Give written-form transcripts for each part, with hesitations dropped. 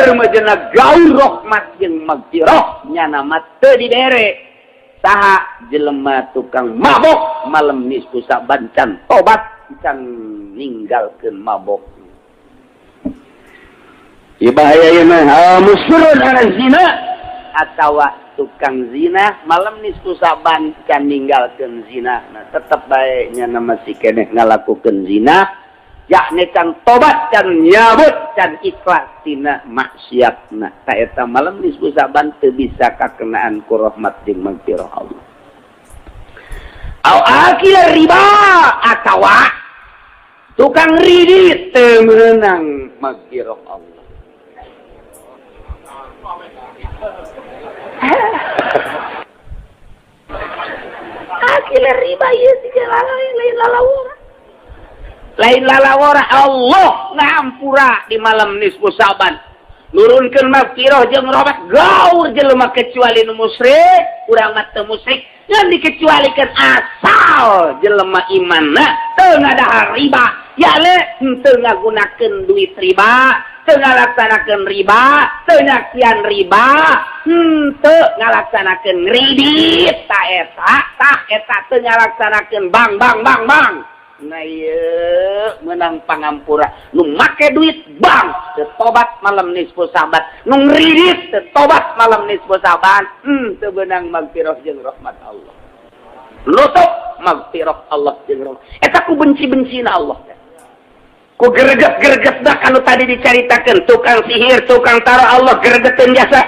Hampir majena gaur rahmat jeung magfirah, nyana mah teu dibere. Saha jelema tukang mabok malam nisfu Sa'ban can tobat, can ninggalkeun mabok. Ieu bahaya ieu mah. Musirrun ala zina atawa tukang zina malam nisfu Sa'ban can ninggalkeun zina. Nah, tetep bae nyana masih keneh ngalakukeun zina, yakni can tobat, can nyabut, can ikhlas tina maksiatna. Ta eta malam nisfu Sa'ban teu bisa kakenaan ku rahmat jeung magfirah Allah. Au akil riba atawa tukang ridit teu meunang magfirah Allah. Akil riba ieu tiga lain lalawora. Lain lalawora, Allah ngampura di malam nisfu Sa'ban. Nurunkeun magfirah jeung rahmat gaur jelema kecuali nu musyrik, urang mah teu musyrik, ngan dikecualikeun asal jelema imanna teu ngadahar riba, yale teu ngagunakeun duit riba, teu ngalaksanakeun riba, teu nyaksian riba, henteu ngalaksanakeun ngridit, ta eta, tah eta teu ngalaksanakeun bang bang bang bang. Nah ieu meunang pangampura. Nu make duit bank teu tobat malam nisfu Sa'ban, nu ngridit teu tobat malam nisfu Sa'ban, teu beunang magfirah jeung rahmat Allah. Nutup magfirah Allah jeung rahmat. Eta ku benci-bencina Allah. Ku greget-greget dah kalau tadi dicaritakeun tukang sihir, tukang taro Allah gregeteun jasa.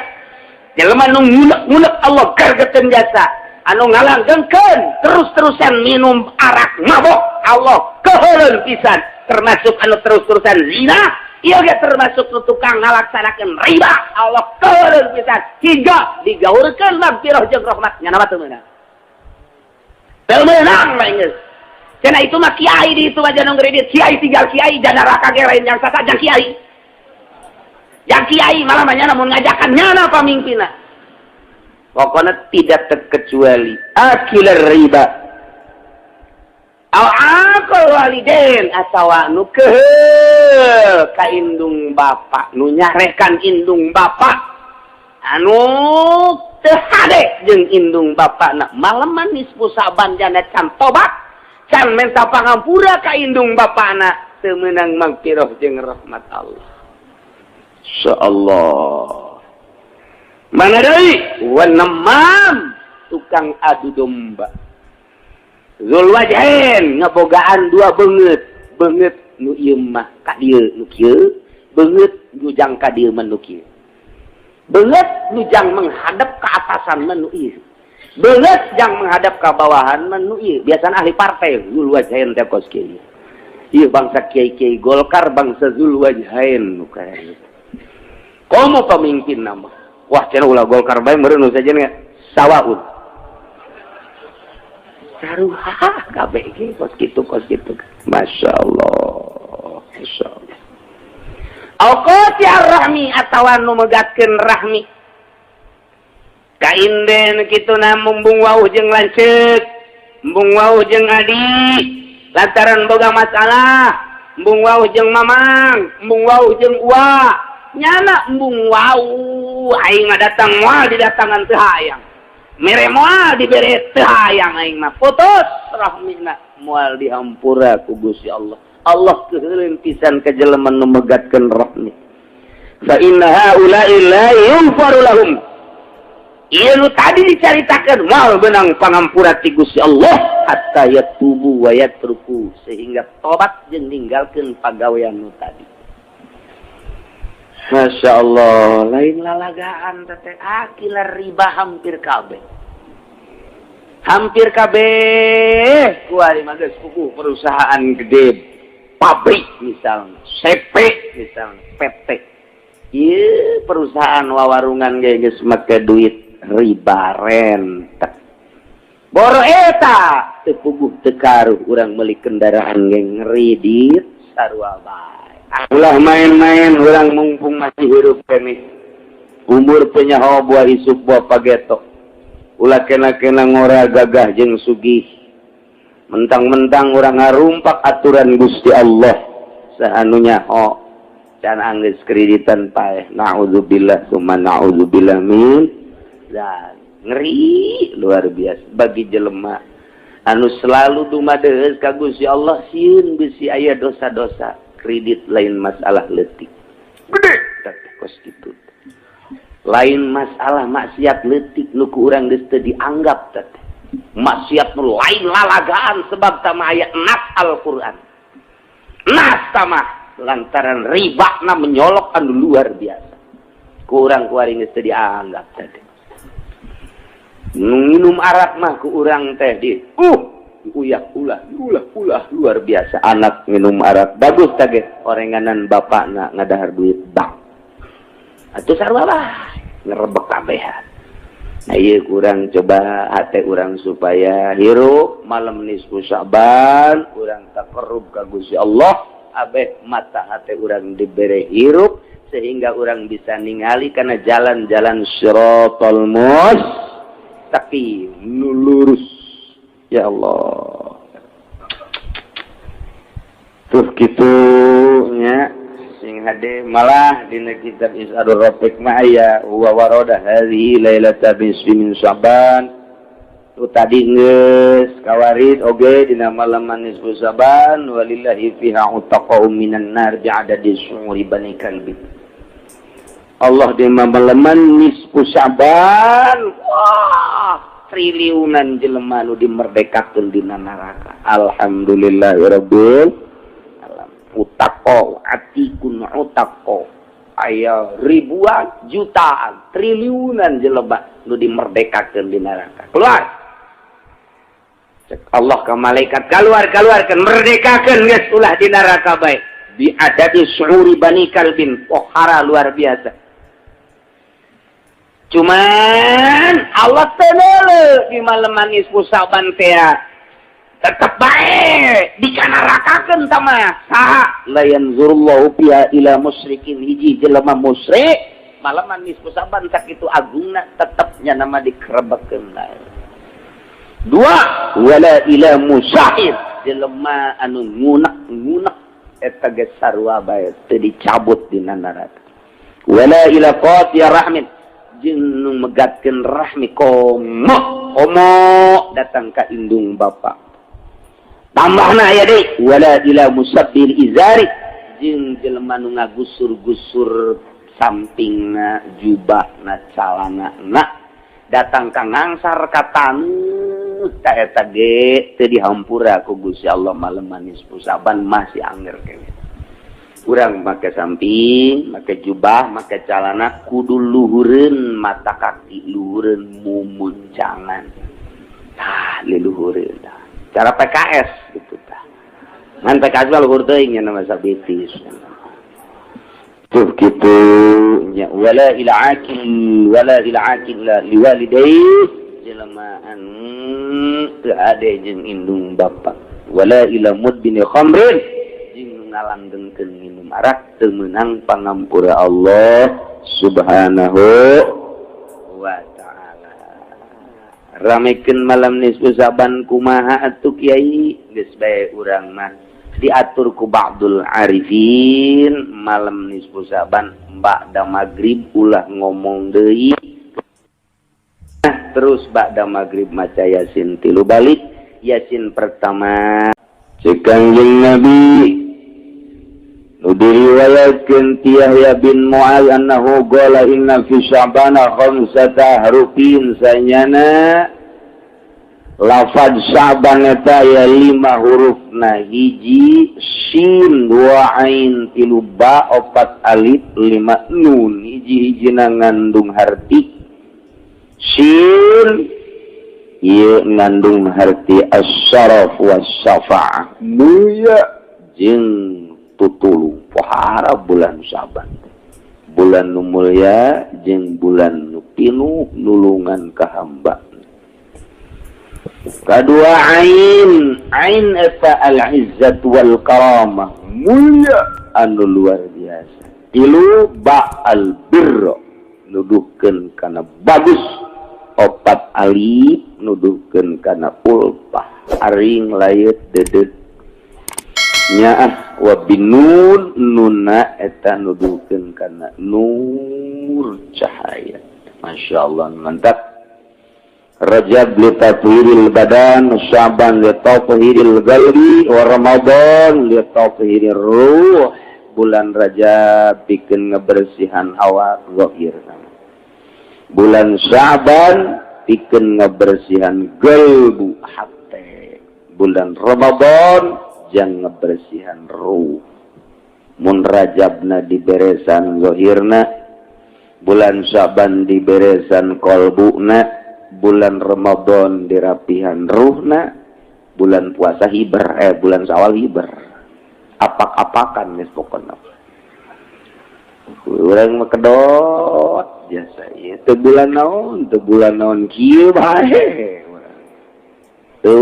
Jelema nu ngunek-ngunek Allah gregeteun jasa. Anu ngalanggengkeun terus-terusan minum arak mabok Allah keheuleun pisan, termasuk anu terus-terusan zina ieu ge termasuk nu tukang ngalaksanakeun riba Allah keheuleun pisan hingga digaurkeun magfirah jeung rahmat. Nya mah teu meunang, teu meunang mah geus. Cenah itu mah kiai di itu aja nu ngredit kiai, tinggal kiai jana neraka ge lain yang sasa jang kiai, jang kiai malah mah nyana mun ngajakan nyana pamimpinna. Pokoknya tidak terkecuali akilar riba aw akal waliden atawa nu keheul ka indung bapak, nu nyarekan indung bapak, anu teu hade jeung indung bapakna malaman nisfu Sa'ban jana can tobat, can menta pangampura ka indung bapakna, teu meunang magfirah jeung rahmat Allah. Insyaallah. Mana deui? Wanemam tukang adu domba. Zul wajhain ngebogaan dua beungeut, beungeut nu ieu mah ka dieu nu kieu, beungeut nu jang ka dieu mah nu kieu. Beungeut nu jang menghadap ke atasan mah nu ieu. Beungeut jang menghadap ke bawahan mah nu ieu. Biasana ahli partai zul wajhain teh kos kieu. Ieu bangsa kiai-kiai Golkar, bangsa zul wajhain nu kaya gitu. Komo pemimpin nama. Wah, cenah ulah Golkar bae meureun nu sajen sawaun. Sarua kabeh ge kos kitu, kos kitu. Masya Allah. Masya Allah. Au qati rahmi atawa nu megatkeun rahmi. Kainden kitu na mumbung wauh jeung lanceuk, embung wauh jeung adi, lantaran boga masalah, embung wauh jeung mamang, embung wauh jeung uwa, nyana embung wauh aing mah datang moal didatangan teu hayang. Mere moal dibere teu hayang aing mah, putus rahmina, moal dihampura ku Gusti Allah. Allah keuheuleun pisan ka jelema nu megatkeun rahmi. Fa inna haula'i la yughfaru lahum. Ieu nu tadi dicaritakeun moal beunang pangampura ti Gusti Allah hatta yatubu wa yatruku, sehingga tobat jeung ninggalkeun pagawean nu tadi. Masya Allah, lain lalagaan teteh, akilar riba hampir kabeh. Hampir kabeh kuari mah geus puguh perusahaan gede, pabrik misalnya, CP misalnya, PT. Ieu perusahaan wawarungan ge geus make duit riba rentek. Boro eta teu puguh teu karuh urang meuli kendaraan ge ngredit sarua bae. Ulah main-main urang mumpung masih hirup keneh. Umur penyaho buah isuk buah pageto. Ulah kena-kena ngora gagah jeung sugih. Mentang-mentang urang ngarumpak aturan Gusti Allah. Saha nu nyaho. Can anggeus kreditan paeh. Naudzubillah summa naudzubillah min dan ngeri luar biasa bagi jelema anu selalu dumadeus ka Gusti Allah, sieun bisi aya dosa-dosa kredit. Lain masalah leutik, gede teh kos kitu. Lain masalah maksiat leutik nu ku urang geus teu dianggap teh, maksiat nu lain lalagaan, sebab tama aya nas Al-Qur'an, nas tama lantaran riba na menyolok anu luar biasa, kurang kuari geus teu dianggap teh. Minum arak mah ku urang teh di uyak ulah ulah ulah, luar biasa. Anak minum arak bagus tage orenganan bapakna ngadahar duit bank atuh, sarua lah ngerebek kabehan. Nah, iya, kurang coba hati urang supaya hirup malam nisfu Syaban urang takarrub ka Gusti Allah, abeh mata hati urang diberi hirup sehingga urang bisa ningali karena jalan-jalan siratal mustaqim nu lurus. Ya Allah, tuh kitu nya, sing hade. Malah dina kitab Is'adur Rafiq mah aya wa warada hadhihi lailata nisfi min Sya'ban. Tu tadi geus kawarid oge dina malam nisfu Sya'ban, walillahi fiha utaqa'u minan nar bi'adadi syu'uri bani kalbi. Allah di malaman nisfu Sya'ban, wah, triliunan jelema nu dimerdekakeun dina neraka. Alhamdulillahirabbil alam. Utaqo atikun utaqo, aya ribuan, jutaan, triliunan jelema nu dimerdekakeun di neraka. Keluar. Cek Allah ke malaikat, keluar, keluarkan, merdekakeun geus, ulah di neraka bae. Bi adadi syu'uri bani kalbin, pohara luar biasa. Cuman Allah teu di malam nisfu Sa'ban teh tetep bae dikanarakakeun tama saha. La yanzurullahu fiha ila musyrikin, hiji jelema musyrik malam nisfu Sa'ban sakitu agungna tetepnya nama dikerebekeun bae. Dua, wala ila musahir, jelema anu ngunek-ngunek eta ge sarua bae teu dicabut dina neraka. Wala ila qati rahmin, jeung nu megatkeun rahmi, komo komo datang ka indung bapa. Tambahna aya deui, wala ila musabbil izari, jeung jelema nu ngagusur-gusur sampingna jubahna, calana na, datang ka ngangsar ka taneuh, ta eta ge teu dihampura ku Gusti Allah. Malam nisfu Sa'ban masih anger keneh. Urang make samping, make jubah, make calana, kudu luhureun mata kaki, luhureun mumuncangan tah, liluhureun tah, cara PKS gitu tah. Ngan PKS mah luhur teuing nya, nama sabitis tuh gitu nya. Wala ila akil, wala ila akil liwalidayhi, jelema anu teu ade jeung indung bapa. Wala ila mudbini khamrin, jeung ngalanggengkeun minum arak, teu meunang pangampura Allah Subhanahu wa Ta'ala. Ramekeun malam nisfu Sa'ban kumaha atuh, Kiai? Geus bae urang mah diatur ku ba'dul arifin, malam nisfu Sa'ban ba'da maghrib ulah ngomong deui. Terus ba'da maghrib maca Yasin tilu balik. Yasin pertama, cek Kangjeng Nabi nu diriwayatkeun ti Yahya bin Mu'adz annahu qala inna fi Sya'bana khamsata harufin, sanyana lafaz Sya'ban eta aya lima hurufna: hiji sin, dua ain, tilu ba, opat alif, lima nun. Hiji-hijina ngandung harti. Sin ieu ngandung harti as-syaraf was-syafa'ah, mulia jeung tutulung. Pohara bulan Syaban, bulan nu mulia jeung bulan nu pinuh nulungan ka hamba. Kedua ain, ain eta al-izzat wal karamah, mulia anu luar biasa. Tilu ba al birra, nuduhkeun kana bagus. Opat alif nuduhkeun kana ulfah, aring layet dedet. Nyaah wa binun, nunna eta nuduhkeun kana nur, cahaya. Masya Allah, mantap. Rajab li tathhiril badan, Syaban li tathhiril qalbi, wa Ramadan li tathhirir ruh. Bulan Rajab bikin ngebersihan awak zahir. Bulan Syaban bikin ngebersihan gelbu, hate. Bulan Ramadan jang ngebersihan ruh. Mun Rajabna diberesan zahirna, bulan Syaban diberesan kolbuna, bulan Ramadan dirapihan ruhna, bulan puasa hiber, bulan Sawal hiber. Apak-apakan geus pokona. Urang mah kedot biasa ieu teu bulan naon, teu bulan naon, kieu bae. Teu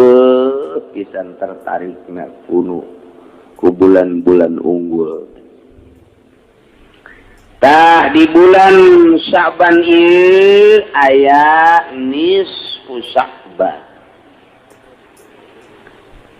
pisan tertarikna kuno ku bulan-bulan unggul. Tah, di bulan Syaban ieu aya nisfu Sya'ban.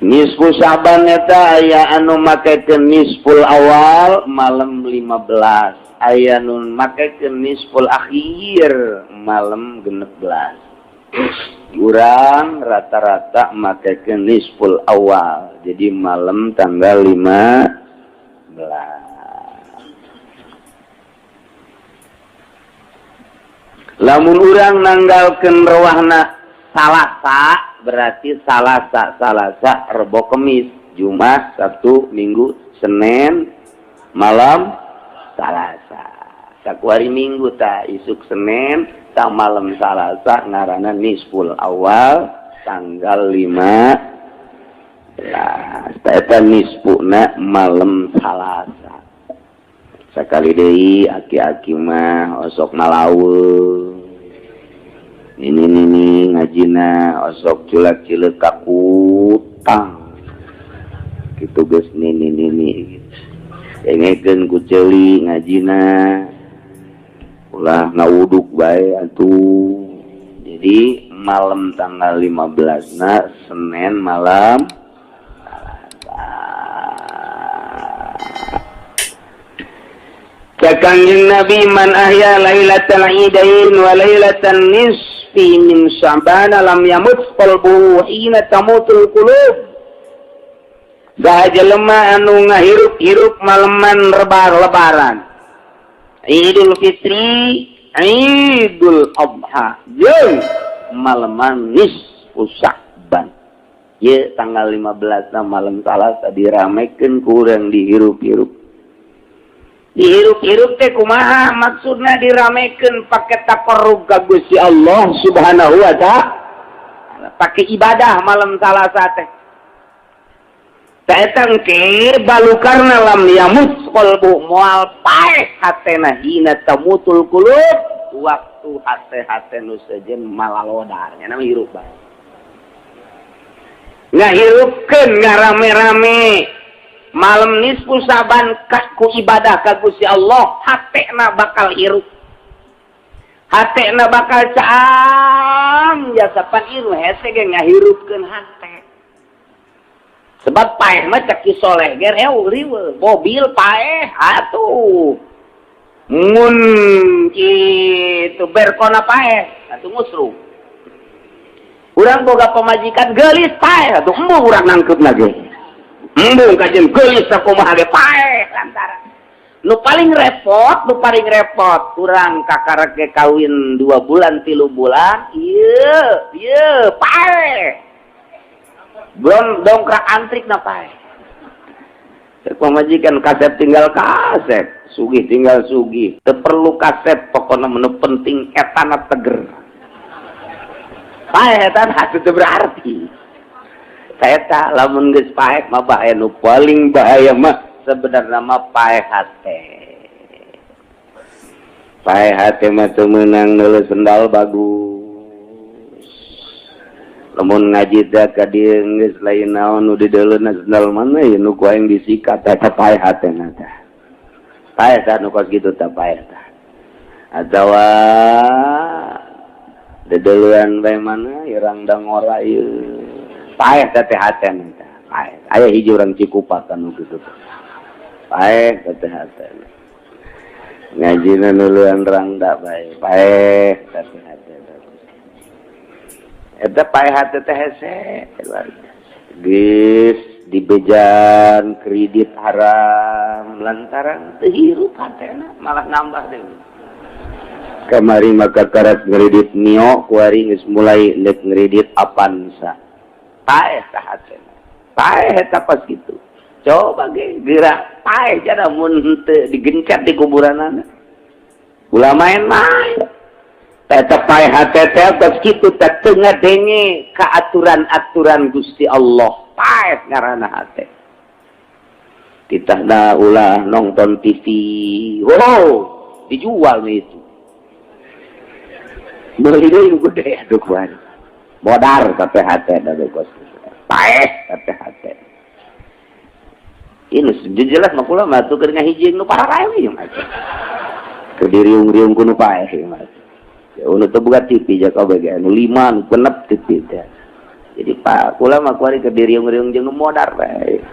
Nisfu Sya'ban eta aya anu makekeun nisful awal, malam 15, aya nu makekeun nisful akhir, malam 16. Urang rata-rata makekeun nisful awal, jadi malam tanggal 15. Lamun urang nanggalkeun rewahna Salasa, berarti Salasa, Salasa, Rebo, Kemis, Jumat, Sabtu, Minggu, Senin, malam Salasa. Sakuari Minggu ta isuk Senin ta malam Salasa ngaranna nisful awal, tanggal 15. Eta nisfuna malam Salasa. Sekali deui, aki-aki mah osok malaweung ini nini ngajina, osok culak cileuk kakutang gitu geus. Nini nini dengekeun ku ceuli ngajina, ulah ngawuduk bae atuh. Jadi malam tanggal 15 na Senin malam Salasa. Kanjeng Nabi, "Man ahya lailatal idain wa lailatan nisfi min Sya'ban lam yamut qalbuhu hina tamutul qulub." Saha jelema anu ngahirup-hirup maleman rebar lebaran Idul Fitri, Idul Adha jeung maleman nisfu Sya'ban ye, tanggal 15 na malam Salasa diramekeun kurang dihirup-hirup. Dihirup-hirup teh kumaha maksudna? Diramekeun pake taqarrub ka Gusti Allah Subhanahu wa Ta'ala, pake ibadah malam Salasa teh. Eta engke balukarna lam yamut qalbu, moal paeh hatena, hina tamutul qulub, waktu hate-hate nu sejen malalodar. Nya nama hirup bae, ngahirupkeun, ngarame-rame malam nisfu Saban ku ibadah ka Gusti Allah, hatena bakal hirup, hatena bakal caang jasa. Pan ieu hese ge ngahirupkeun hate, sebab paeh mah cek Ki Soleh ge riweuh. Mobil paeh atuh, mun kitu berkona paeh atuh, ngusruh. Urang boga pamajikan geulis paeh atuh, embung urang nangkeupna ge, embung kajen geulis sakumaha ge paeh. Lantaran nu paling repot, nu paling repot kurang kakarek ge kawin 2 bulan, 3 bulan, iya iya paeh, belum dongkrak antrik na paeh. Pamajikan kasep tinggal kasep, sugih tinggal sugih, teu perlu kasep, pokoknya menu penting etana teger, paeh etana itu berarti. Eta lamun geus paeh mah bahaya. Nu paling bahaya mah sebenarnya mah paeh hate. Paeh hate mah teu meunang neuleuh sendal bagus. Lamun ngaji teh ka dieu geus lain naon nu dideuleuna, sendal mana ya nu ku aing disikat, eta paeh hatena tah. Paeh tah nu kos kitu tah, paeh tah. Atawa dedeuleuan bae mana irang dangora ieu, paeh teh hatena tah, paeh. Aya hiji urang Cikupa kan kitu. Paeh teh hate. Ngajina nuluan rangda bae. Paeh teh hate. Eta paeh hate teh hese luar biasa. Geus dibejan kredit haram lantaran teu hirup hatena malah nambah deui. Kamari maka karat ngredit Mio, kuari geus mulai ndek ngredit Avanza. Paeh tah hatena. Paeh eta pas kitu. Coba ge geura paeh jada mun teu digencet di kuburanana. Ulah main-main. Eta paeh hate teh pas kitu teh teu ngadenge ka aturan-aturan Gusti Allah. Paeh ngaranna hate. Titahna ulah nonton TV. Wow, dijual nih itu. Beli deui nu gede aduh kuari. Modar tapi hate da kos. Paeh tapi hate. Ini jelas mah kula mah tuh keur ngahiji nu pararae we mah. Keur diriung-riung ku nu paeh mah. Ya nu teu boga TV ja kabeh ge nu 5 nu 6 TV teh. Jadi pak kula mah kuari keur diriung-riung jeung nu modar we.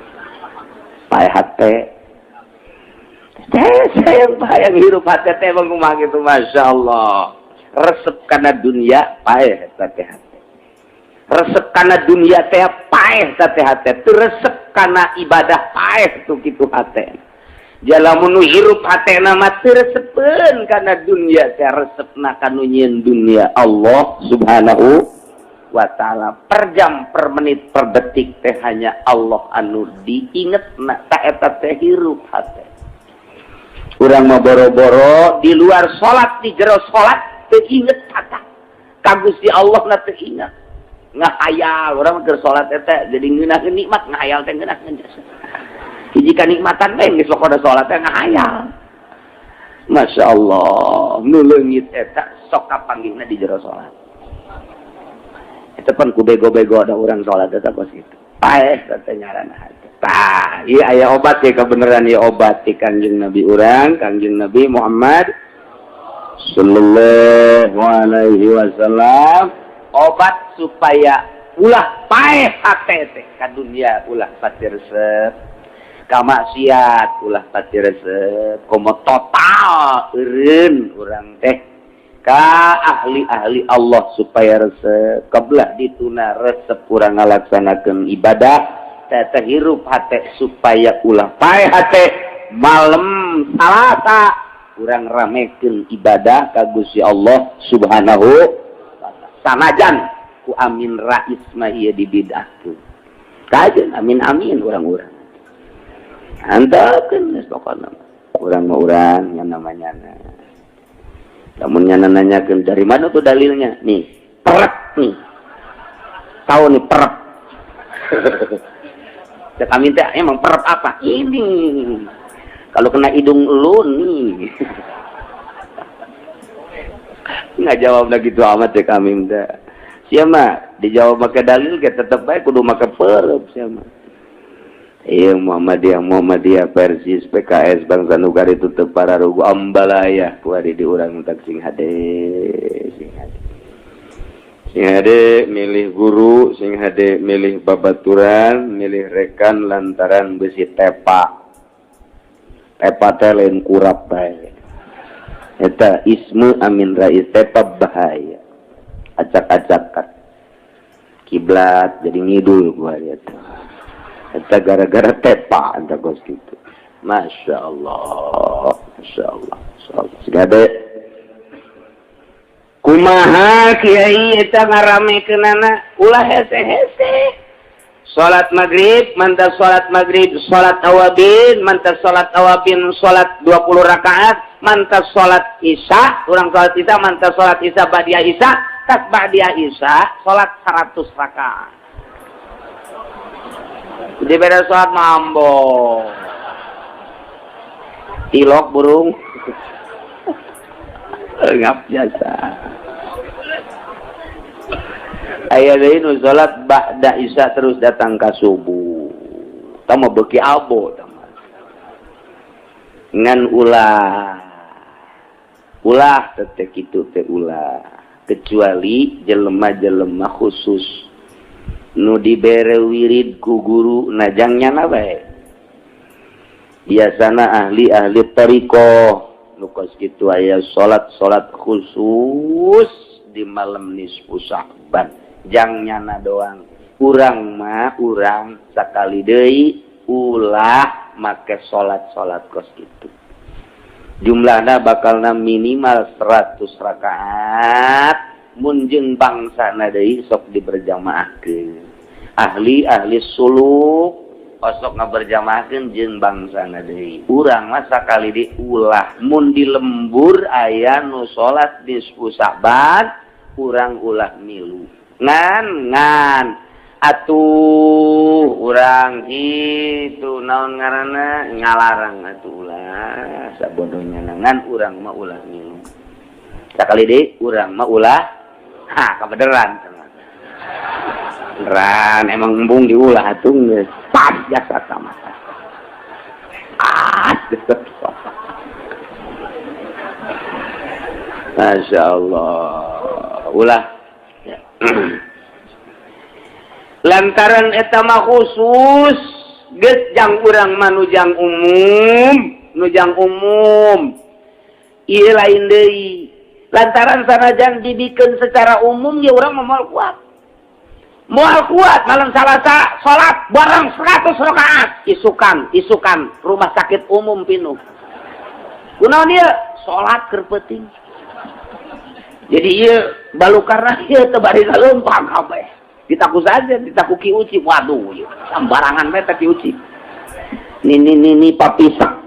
Paeh hate. Teh sayang bayang hirup hate teh emang kumaha kitu, masyaallah. Resep kana dunia paeh eta teh hate. Resep kana dunia teh paeh eta teh hate. Teu resep kana ibadah paeh tuh kitu hate. Jalamun nu hirup hatena mah teu resepeun kana dunia teh, resepna ka nu nyieun dunia, Allah Subhanahu wa taala. Per jam, per menit, per detik teh hanya Allah anu diingetna, ta eta teh hirup hate. Urang mah boro-boro di luar salat, di jero salat teu inget kata ka Gusti Allah na, teu inget, ngahayal. Urang mah keur salat eta jadi ngeunah nikmat, ngahayal teh ngeunah hiji kanikmatan bae, geus pokona salat teh ngahayal. Masya Allah, nu leungit eta sok kapanggihna di jero salat. Eta pan ku bego-bego ada urang salat eta kos kitu. Paeh teh ngaranna hate. Tah, ieu aya obat ya, kebenaran ieu obat ti Kangjeng Nabi urang, Kangjeng Nabi Muhammad sallallahu alaihi wasallam, obat supaya ulah paeh hate teh ka dunia, ulah pati resep ka maksiat, ulah pati resep, komo total eureun urang teh ka ahli-ahli Allah supaya resep kebelah dituna, resep urang ngalaksanakeun ibadah teh teh hirup hate supaya ulah paeh hate. Malam Salasa urang ramekeun ibadah ka Gusti Allah Subhanahu wa ta'ala, sanajan ku Amin Rais mah ieu dibidahkeun. Kajeun amin amin urang-urang antepkeun geus, pokona urang mah urang yang namanya. Lamun nya nanyakeun dari mana tuh dalilnya, nih perek nih, tahu nih perek. Cek Amin teh emang perek apa ini kalau kena hidung lu nih? Nggak jawab lagi tuh amat. Cek Amin teh siapa dijawab pakai dalil kita tetep baik kudu make perep. Siapa? Iya, Muhammadiyah, Muhammadiyah, Persis, PKS, Bangsa Nugari itu teu pararugu ambalaya kuari di urang tak sing hade, sing hade, sing hade milih guru, sing hade milih babaturan, milih rekan lantaran besi tepa. Tepa teh lain kurap bae. Eta isme Amin Rais, tepa bahaya, acak-acakan kiblat jadi ngidul kuari eta. Eta gara-gara tepa eta kos kitu. Masya Allah, Masya Allah, Masya Allah. Segade kumaha kiai eta ngaramekeunana? Ulah hese-hese. Salat maghrib, mantap salat maghrib, salat awabin, mantap salat awabin, salat 20 rakaat, mantap salat isya, urang salat isya, mantap salat isya, ba'dia isya, tas ba'dia isya, salat 100 rakaat. Di beda salat mambo. Tilok burung. Ngap jasa. Aya deui nu salat ba'da isya terus datang ka subuh. Tah beuki abo tah. Ngan ulah. Ulah teh kitu teh ulah. Kecuali jelema-jelema khusus. Nu dibere wirid ku guru najang nyana bae. Biasana ahli-ahli thariqah nu kos kitu aya salat-salat khusus di malam nisfu Sya'ban jang nyana doang. Urang mah urang sakali deui ulah make salat-salat kos kitu. Jumlahna bakalna minimal 100 rakaat mun jeung bangsana deui sok diberjamaahkeun. Ahli-ahli suluk osok ngaberjamaahkeun jeung bangsana deui. Urang mah sakali deui ulah mun di lembur aya nu salat nisfu Sya'ban urang ulah milu. Ngan ngan atuh urang itu naon ngaranna ngalarang atuh ulah sabodohnya ngan urang mah ulah milu. Sakali deui urang mah ulah ha kabeneran. Beneran emang embung diulah atuh geus pas jasa sama. Ah, Masya Allah. Ulah. Ya. Lantaran eta mah khusus geus jang urang mah nujang umum, nujang umum. Ieu lain deui. Lantaran sanajan dibikeun secara umum ya urang mah moal kuat. Moal kuat malam Salasa salat bareng 100 rakaat isukan, isukan rumah sakit umum pinuh. Kunaon ieu? Salat keur peuting. Jadi ieu balukarna ieu teu bari saleumpang kabeh. Ditaku saja, ditaku Ki Uci. Waduh, ieu sambarangan bae teh Ki Uci. Nini nini papisak.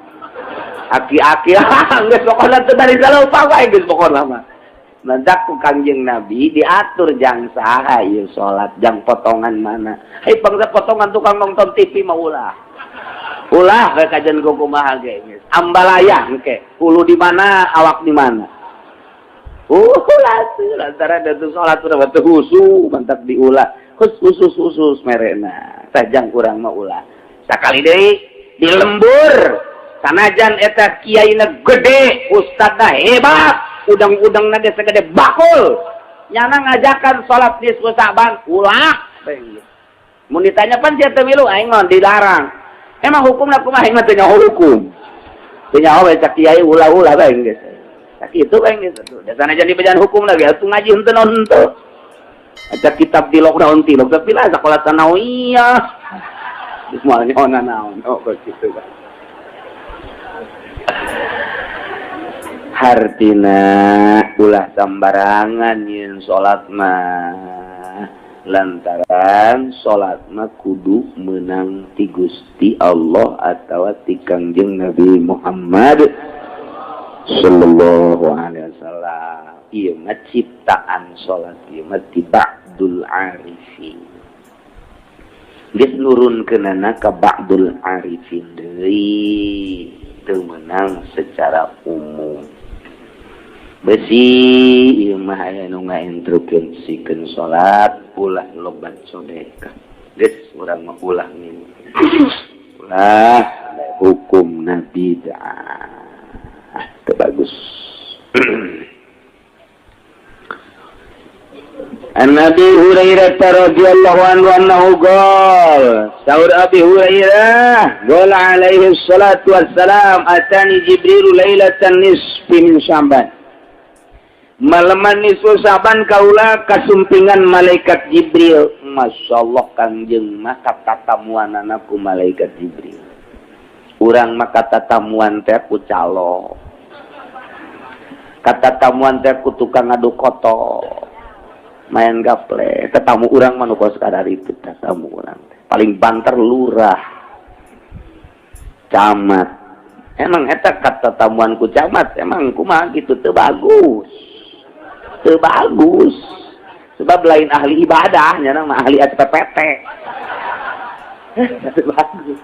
Aki-aki geus pokona teu bari saleumpang wae geus pokona mah. Mantak ku Kangjeng Nabi diatur jang saha ieu salat, jang potongan mana. Hei bangsa potongan tukang nonton TV mah ulah. Ulah ke kajian kumaha ge geus. Ambalaya engke, hulu di mana, awak di mana. Ulah tuh lantaran da teu salat urang teu khusyuk mantak diulah. Khusus khusus merena. Sajang urang mah ulah. Sakali deui di lembur sanajan eta kiaina gede, ustadna hebat, udang-udangna ge sagede bakul. Nyana ngajakan salat nisfu Sya'ban ulah. Mun ditanya pan sia teu milu aing mah dilarang. Emang hukumna kumaha aing mah teu nyaho hukum. Teu nyaho we cak kiai ulah-ulah bae geus. Sakitu bae geus atuh. Da sanajan dibejan hukum lagi atuh ngaji henteu naon henteu. Aca kitab tilok naon tilok tapi lah sakola sanawiyah. Geus moal nyaho naon oh kitu bae. Hartina ulah sambarangan yin salat mah lantaran salat mah kudu menang ti Gusti Allah atawa ti Kangjeng Nabi Muhammad sallallahu alaihi wasallam. Ieu mah ciptaan salat ieu mah ti ba'dul arifin. Geus nurunkeunana ka ba'dul arifin deui teu meunang secara umum. Besi ieu mah aya nu ngainstruksikeun salat ulah lobat sedekah. Geus urang mah ulah minum. Ulah hukumna bid'ah. Teu bagus. An Abi Hurairah radhiyallahu anhu annahu qala saur Abi Hurairah qala alaihi salatu wassalam atani Jibril lailatan nisfi min Sya'ban. Malaman nisfu Sya'ban kaula kasumpingan malaikat Jibril. Masyaallah Kangjeng mah katatamuanana ku malaikat Jibril. Urang mah katatamuan teh ku calo. Katatamuan teh ku tukang ngadu koto. Main gaple. Tetamu urang mah nu kos kadar itu tetamu urang teh. Paling banter lurah. Camat. Emang eta katatamuan ku camat emang kumaha kitu teu bagus. Teu bagus. Sebab lain ahli ibadah, nya mah ahli SPPT. Teu bagus.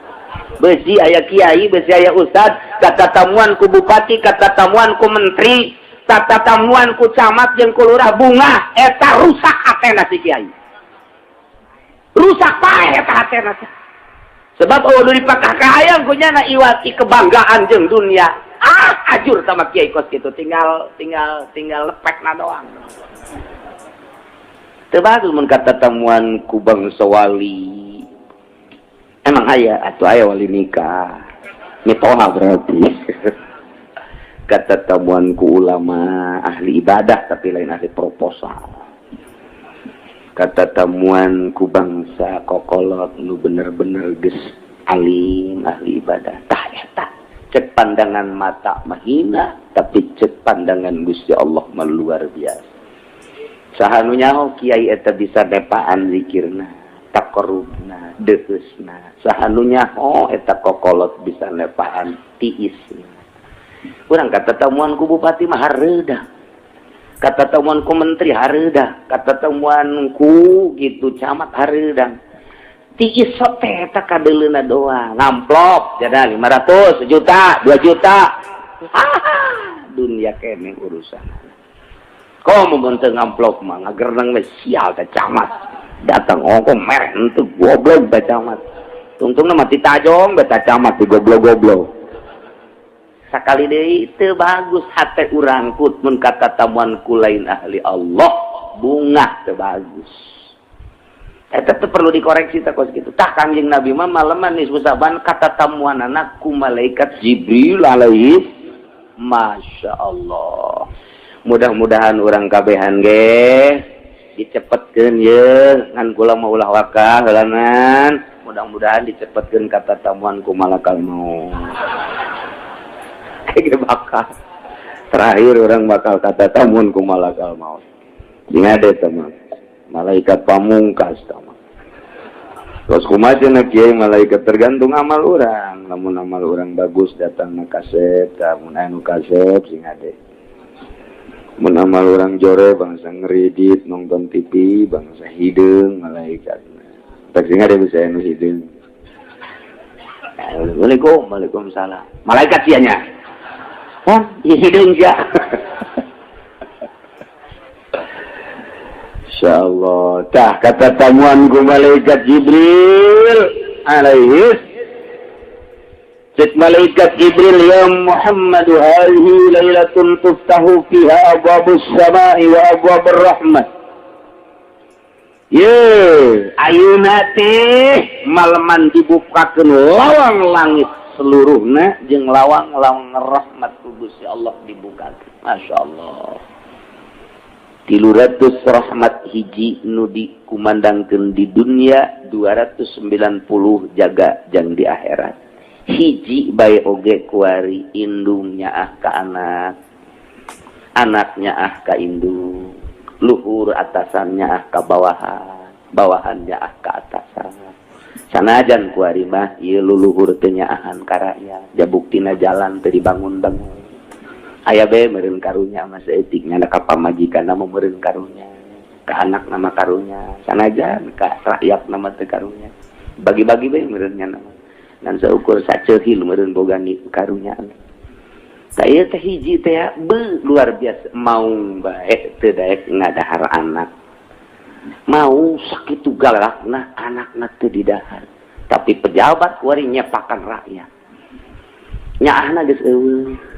Besi aya kiai, besi aya ustad, katatamuan ku bupati, katatamuan ku menteri, katatamuan ku camat jeung ku lurah bunga, eta rusak hatena si kiai. Rusak paeh eta hatena. Sebab eueuh dipakah kahayang ku nyana iwati kebanggaan jeung dunia. Ah, ajur sama kiai kos gitu, tinggal tinggal tinggal lepekna doang. Teu bagus mun katatemuan ku bangsa wali. Emang aya atuh, aya wali nikah. Mitoha berarti. Katatemuan ku ulama ahli ibadah, tapi lain ahli proposal. Katatemuan ku bangsa kokolot nu bener-bener geus alim, ahli ibadah. Tah, eta cek pandangan mata mahina, tapi cek pandangan Gusti Allah mah luar biasa. Saha nu nyaho kiai eta bisa nepaan zikirna, takorubna, deheusna? Saha nu nyaho eta kokolot bisa nepaan tiisna? Urang katatemuan ku bupati mah hareudah, katatemuan ku menteri hareudah, katatemuan ku gitu camat hareudang. Tiis teh eta kadeuleuna doang, ngamplop jada 500, sejuta, 2 juta. Dunia kene urusan. Komo mun teu ngamplop mah ngagerneng we, sial teh camat. Datang ongko mereh henteu, goblok teh camat. Tungtungna mati tajong beta camat di goblok-goblok. Sakali deui, teu bagus hate urang kut mun katatemuan ku lain ahli Allah, bungah, teu bagus. Eta teh perlu dikoreksi teh kos kitu. Tah, Kangjeng Nabi mah maleman nisfu Sa'ban katatemuanana ku malaikat Jibril alaihi. Masya Allah. Mudah-mudahan urang kabehan ge dicepetkeun ye, ngan kula mah ulah wakah heulanan. Mudah-mudahan dicepetkeun katatemuan ku malakal maut. Kayak bakal terakhir urang bakal katatemuan ku malakal maut. Sing ada teman malaikat pamungkas teman. Terus kumaha cenah, Kiai, malaikat? Tergantung amal urang. Lamun amal urang bagus, datang kasep. Lamun anu kasep, sing ade. Mun amal urang jore, bangsa ngeridit nonton TV, bangsa hideung malaikat. Tak sing ade bisa anu hideung. Assalamualaikum, waalaikumsalam. Malaikat sia nya. Oh, hideung sia. Insyaallah. Tah, katatemuan ku malaikat Jibril alaihi. Cek malaikat Jibril, "Ya Muhammad, hadhihi lailatun tuftahu fiha abwabus samai wa abwabur rahmah." Ye, ayeuna teh maleman dibukakeun lawang langit seluruhna jeung lawang-lawang rahmat ku Gusti Allah dibukakeun. Masya Allah. 300 rahmat hiji nu dikumandangkeun di dunia, 290 jaga jang di akhirat. Hiji bae oge kuari indung nyaah ka anak, anaknya ah ka indung, luhur atasannya ah ka bawahan, bawahannya ah ka atasan. Sanajan kuari mah ieu luluhur teu nyaahan ka rakyat, ja buktina jalan teu dibangun-bangun. Aya be meureun karunya mah saeutik nya, ka pamajikan mah meureun karunya, ka anak nama karunya, sanajan ka rakyat nama teu karunya. Bagi-bagi be meureun nya nama ngan saukur saceuhil meureun boga karunya. Saya teh hiji teh be luar biasa, mau bae teu daek ngadahar anak, mau sakitu galakna anakna teu didahar, tapi pejabat kuari nyepakan rakyat, nyaahna geus eueuh.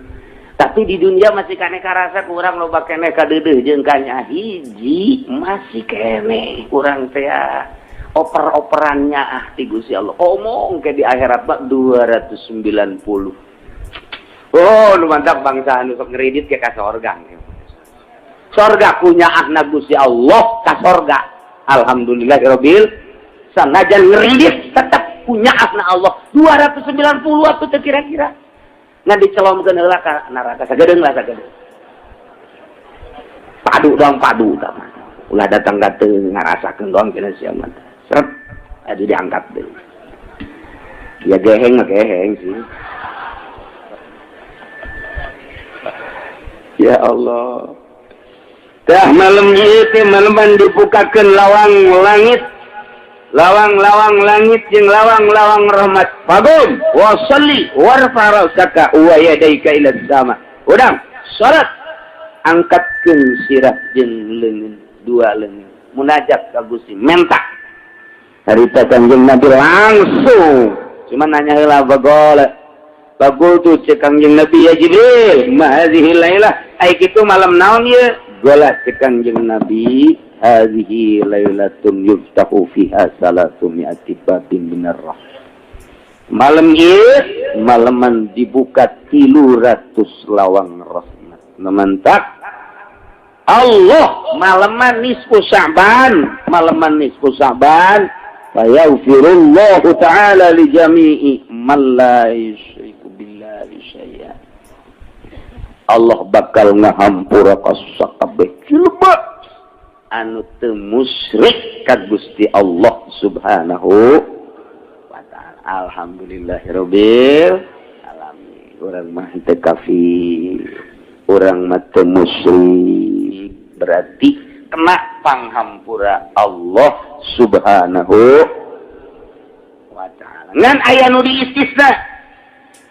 Tapi di dunia masih kene karasa kurang loba kene kadeudeuh jeung kanya hiji masih kene kurang teh oper-operannya ah ti Gusti Allah. Omong ke di akhirat mah 290. Oh, nu mantap bangsa anu sok ngeridit ke ka sorga. Sorga punya ahna Gusti Allah ka sorga. Alhamdulillahirabbil, sanajan ngeridit tetap punya ahna Allah 290 atuh teh kira-kira. Ngan dicelomkeun heula ka neraka sagedeung lah, sagedeung. Padu doang, padu tah mah. Ulah datang ka teu ngarasakeun doang cenah sia mah. Seret aduh diangkat deui. Ya geheng mah geheng sih. Ya Allah. Tah, malam ieu teh maleman dibukakeun lawang langit. Lawang-lawang langit jeung lawang-lawang rahmat. Faqum wa shalli warfa ra'saka wa yadayka ila sama. Udang, salat. Angkatkeun sirah jeung leungeun, dua leungeun. Munajat ka Gusti, menta. Harita Kangjeng Nabi langsung. Cuma nanya heula bagol. Bagol tuh cek Kangjeng Nabi, "Ya Jibril, ma hadhihi lailah?" Ai kitu malam naon ieu? Gola cek Kangjeng Nabi. Hadhihi lailatun yuftahu fiha salasumi'ati babin minar rahmah. Malam ieu malaman dibuka 300 lawang rahmat. Mantap. Allah malaman nisfu Sya'ban, malaman nisfu Sya'ban, fayaghfirullahu ta'ala li jami'i man la yusyriku billahi syai'a. Allah bakal ngahampura ka sakabeh jelema anu teu musyrik ka Gusti Allah Subhanahu wa ta'ala. Alhamdulillahirabbil alamin. Urang mah teu kafir, urang mah teu musyrik, berarti kena panghampura Allah Subhanahu wa ta'ala. Ngan aya nu diistisna,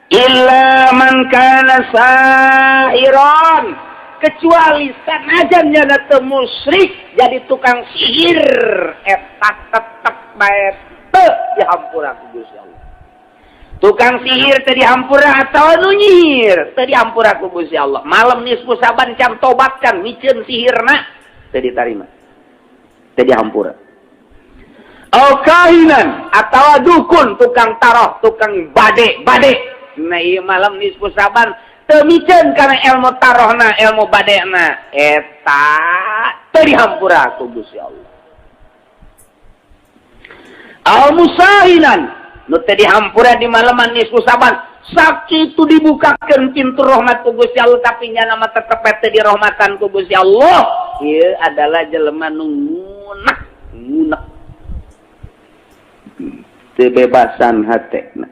illa man kana sahiran, kecuali sanajan nyana teu musyrik jadi tukang sihir, eta tetep bae teu dihampura ku Gusti Allah. Tukang sihir teu dihampura atau nu nyihir teu dihampura ku Gusti Allah. Malam nisfu Saban can tobat, can miceun sihirna, teu ditarima, teu dihampura. Au kahinan atau dukun, tukang taroh, tukang bade bade. Nah, ieu malam nisfu Saban teu miceun kana ilmu tarohna, ilmu badena, eta teu dihampura ku Gusti Allah. Au musahinan, nu teu dihampura di malaman nisfu Saban, sakitu dibukakeun pintu rahmat ku Gusti Allah, tapi nyana mah tetep teu dirahmatan ku Gusti Allah. Ieu adalah jelema nu ngunek ngunek, teu bebasan hatena.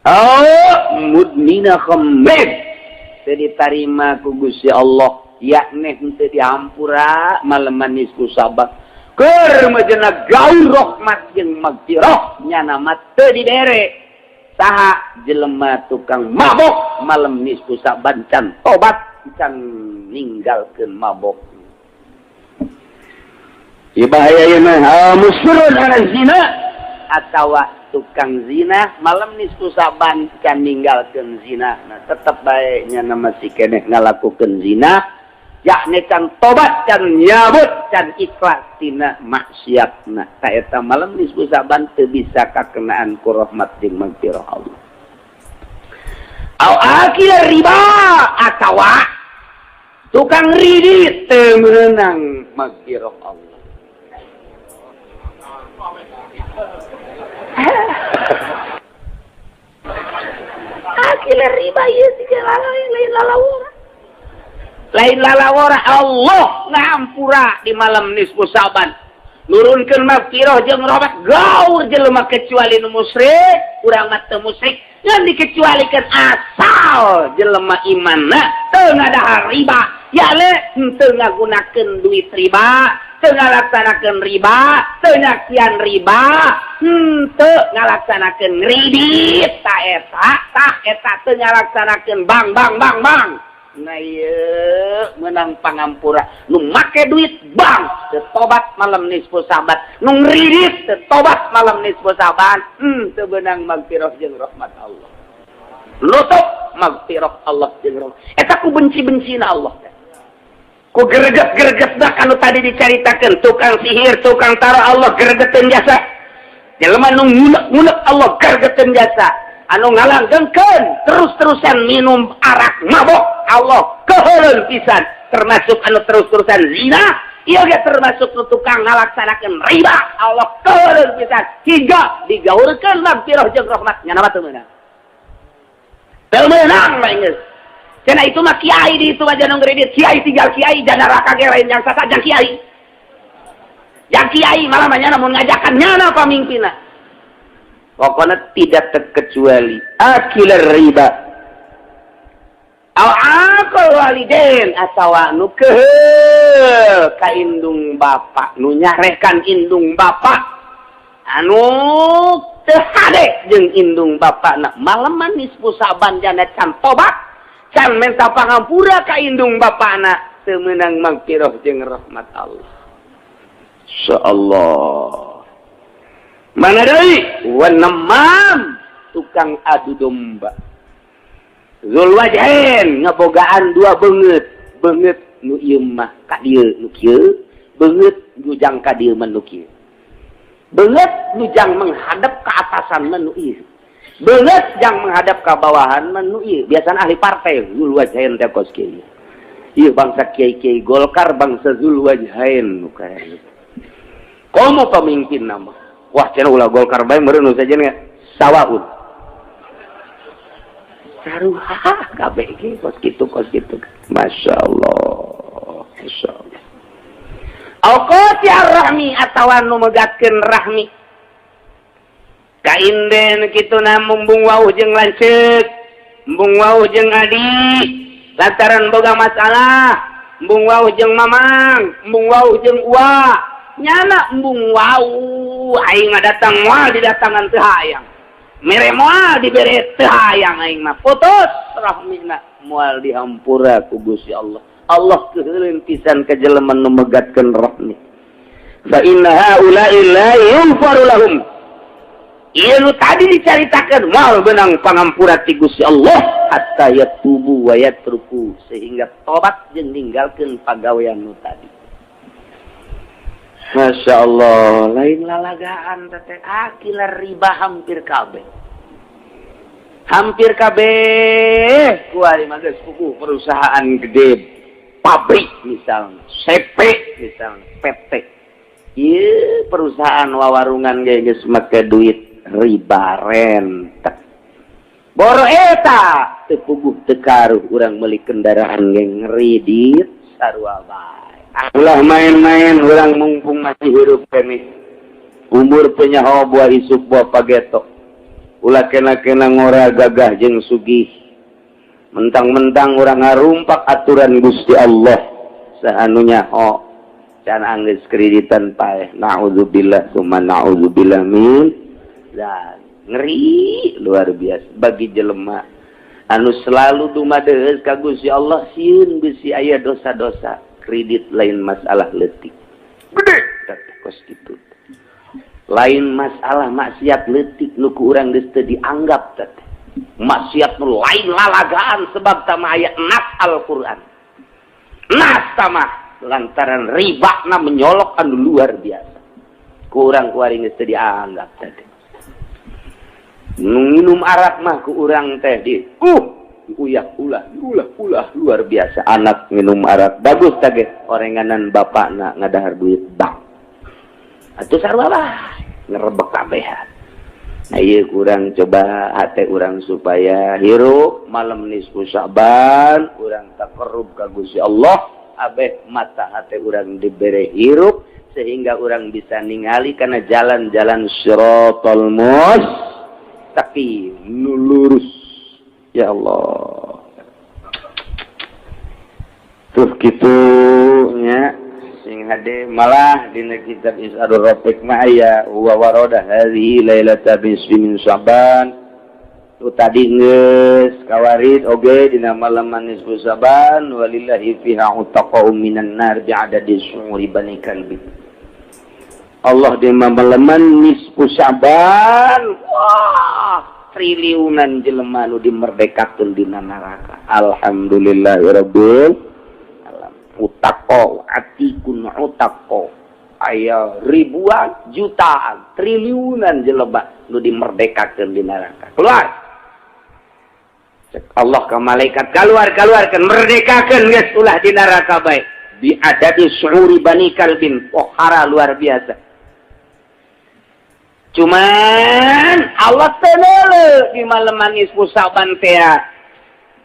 Oh, mudmina khamrin, teu ditarima ku Gusti Allah, yakni henteu dihampura malaman nisfu Saban. Keur majena gaul rahmat jeung magfirah, nyana mah teu dibere. Saha? Jelema tukang mabok, malam nisfu Saban can tobat, can ninggalkeun mabok. Ieu bahaya ieu mah. Musirrun ala zina, atawa tukang zina, malam nisfu Saban can ninggalkeun zina. Nah, tetep bae nyana masih keneh ngalakukeun zina, yakni can tobat, can nyabut, can ikhlas tina maksiatna. Ta eta malam nisfu Saban teu bisa kakenaan ku rahmat jeung magfirah Allah. Au akil riba, atawa tukang ridit, teu meunang magfirah Allah. Akil riba ieu lain lalawora, lain lalawora. Allah ngahampura di malam nisfu Saban, nurunkeun magfirah jeung rahmat gaur jelema kecuali nu musyrik. Urang mah teu musyrik, ngan dikecualikeun asal jelema imanna teu ngadahar riba, ya le henteu ngagunakeun duit riba, teu ngalaksanakeun riba, teu nyakian riba, henteu ngalaksanakeun kredit. Ta eta, tah eta teu ngalaksanakeun bank bank bank bank. Nah, ieu menang pangampura. Nu make duit bank teu tobat malam nisfu Saban, nu ngridit teu tobat malam nisfu Saban, teu beunang magfirah jeung rahmat Allah. Nutup magfirah Allah jeung rahmat eta ku benci-bencina Allah teh, ku greget-greget dah. Kanu tadi dicaritakeun, tukang sihir, tukang taruh, Allah gregeteun jasa. Jelema nu ngunek-ngunek, Allah gregeteun jasa. Anu ngalanggengkeun terus-terusan minum arak, mabok, Allah keheuleun pisan. Termasuk anu terus-terusan zina ieu ge, termasuk nu tukang ngalaksanakeun riba, Allah keheuleun pisan hingga digaurkeun magfirah jeung rahmat, nyana mah teu meunang, teu meunang mah geus. Cenah itu mah kiai di itu aja nu ngredit. Kiai tinggal kiai, jangan neraka ge lain yang sasa jang kiai. Jang kiai malah mah nyana mun ngajakan nyana pamimpinna. Pokoknya tidak terkecuali akilar riba. Aw aqal walidain, atawa nu keheul ka indung bapak, nu nyarekan indung bapak, anu teu hade jeung indung bapakna, malaman nisfu Saban jana can tobat, can minta pangampura ka indung bapakna, teu meunang magfirah jeung rahmat Allah. Insyaallah. Mana deui? Wanemam, tukang adu domba. Zul wajhain, ngabogaan dua beungeut. Beungeut nu ieu mah ka dieu, nu kieu. Beungeut nu jang ka dieu mah nu kieu, beungeut nu jang menghadap ke atasan mah nu ieu, beungeut jang menghadap ke bawahan mah nu ieu. Biasana ahli partai Zul Wajhain teh kos kieu. Ieu bangsa kiai-kiai Golkar, bangsa Zul Wajhain nu kaya komo pemimpin nama. Wah, cenah ulah Golkar bae meureun nu sajen sawaun sarua kabeh ge kos kitu, kos kitu. Masya Allah, Masya Allah. Au qati rahmi atawa nu megatkeun rahmi kainden kitu na, embung wawuh jeung lanceuk, embung wawuh jeung adi lantaran boga masalah, embung wawuh jeung mamang, embung wawuh jeung uwa nyana, embung wawuh aing mah datang moal didatangan teu hayang, mere moal dibere teu hayang, aing mah putus rahmina, moal dihampura ku Gusti Allah. Allah keuheuleun pisan ka jelema nu megatkeun rahmi. Fa inna haula'i la yughfaru lahum. Ieu nu tadi dicaritakeun moal beunang pangampura ti Gusti Allah hatta yatubu wa yatruku, sehingga tobat jeung ninggalkeun pagawean nu tadi. Masya Allah, lain lalagaan teh akila riba hampir kabeh. Hampir kabeh kuari mah geus puguh perusahaan gede, pabrik misalnya, CP misalnya, PT. Ieu perusahaan wawarungan ge geus make duit riba rentek. Boro eta teu puguh teu karuh urang meuli kendaraan ge ngredit sarua bae. Ulah main-main urang mumpung masih hirup keneh. Umur teu nyaho buah isuk buah pageto. Ulah kena-kena ngora gagah jeung sugih. Mentang-mentang urang ngarumpak aturan Gusti Allah. Saha nu nyaho can anggeus kreditan paeh. Naudzubillah summa naudzubillah min. Dan ngeri luar biasa bagi jelema anu selalu dumadeus ka Gusti Allah, sieun bisi aya dosa-dosa kredit. Lain masalah leutik gede kos gitu, lain masalah maksiat leutik nu ku urang geus teu dianggap teh maksiat nu lain lalagaan, sebab tama aya nas Al-Qur'an, nas tama lantaran riba na menyolok anu luar biasa ku urang kuari geus teu dianggap teh. Minum arak mah ku urang teh di uyak ulah ulah ulah luar biasa. Anak minum arak bagus tage orenganan bapak na ngadahar duit bank atau sarua lah ngerebek kabehan. Ayo kurang coba hati urang supaya hirup malam nisfu Syaban, urang takarrub ka Gusti Allah, abeh mata hati urang dibere hirup sehingga urang bisa ningali karena jalan-jalan siratal mustaqim nu lurus. Ya Allah, tuh kitu nya sing hade. Malah dina kitab Is'adur Rafiq mah aya wa warada hadhihi lailata nisfi min Sya'ban. Tu tadi geus kawarid oge dina malam nisfu Sya'ban, walillahi fiha utaqa'u minan nar bi'adadi syu'uri bani kalbi. Allah di malaman nisfu Sya'ban, wah, triliunan jelema nu dimerdekakeun dina neraka. Alhamdulillahirabbil utaqo atikun utaqo, aya ribuan, jutaan, triliunan jelema nu dimerdekakeun di neraka. Keluar. Cek Allah ke malaikat, keluar, keluarkan, merdekakeun geus, ulah di neraka bae. Bi adadi syu'uri bani kalbin, pohara luar biasa. Cuman Allah teu di malam nisfu Sa'ban teh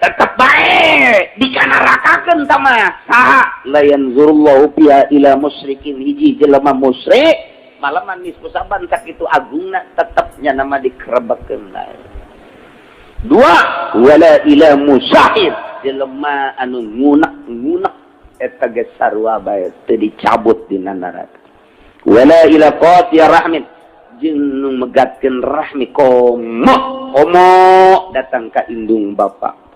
tetep bae dikanarakakeun tama saha la yanzurullahu fiha ila musyrikin. Hiji jelema musyrik malaman nisfu Sa'ban sakitu agungna tetepnya nama dikerebekeun bae. Dua, wala ila musahir, jelema anu ngunek-ngunek eta geus sarua bae teu dicabut dina neraka. Wala ila qati rahmin, jeung nu megatkeun rahmi, komo komo datang ka indung bapak.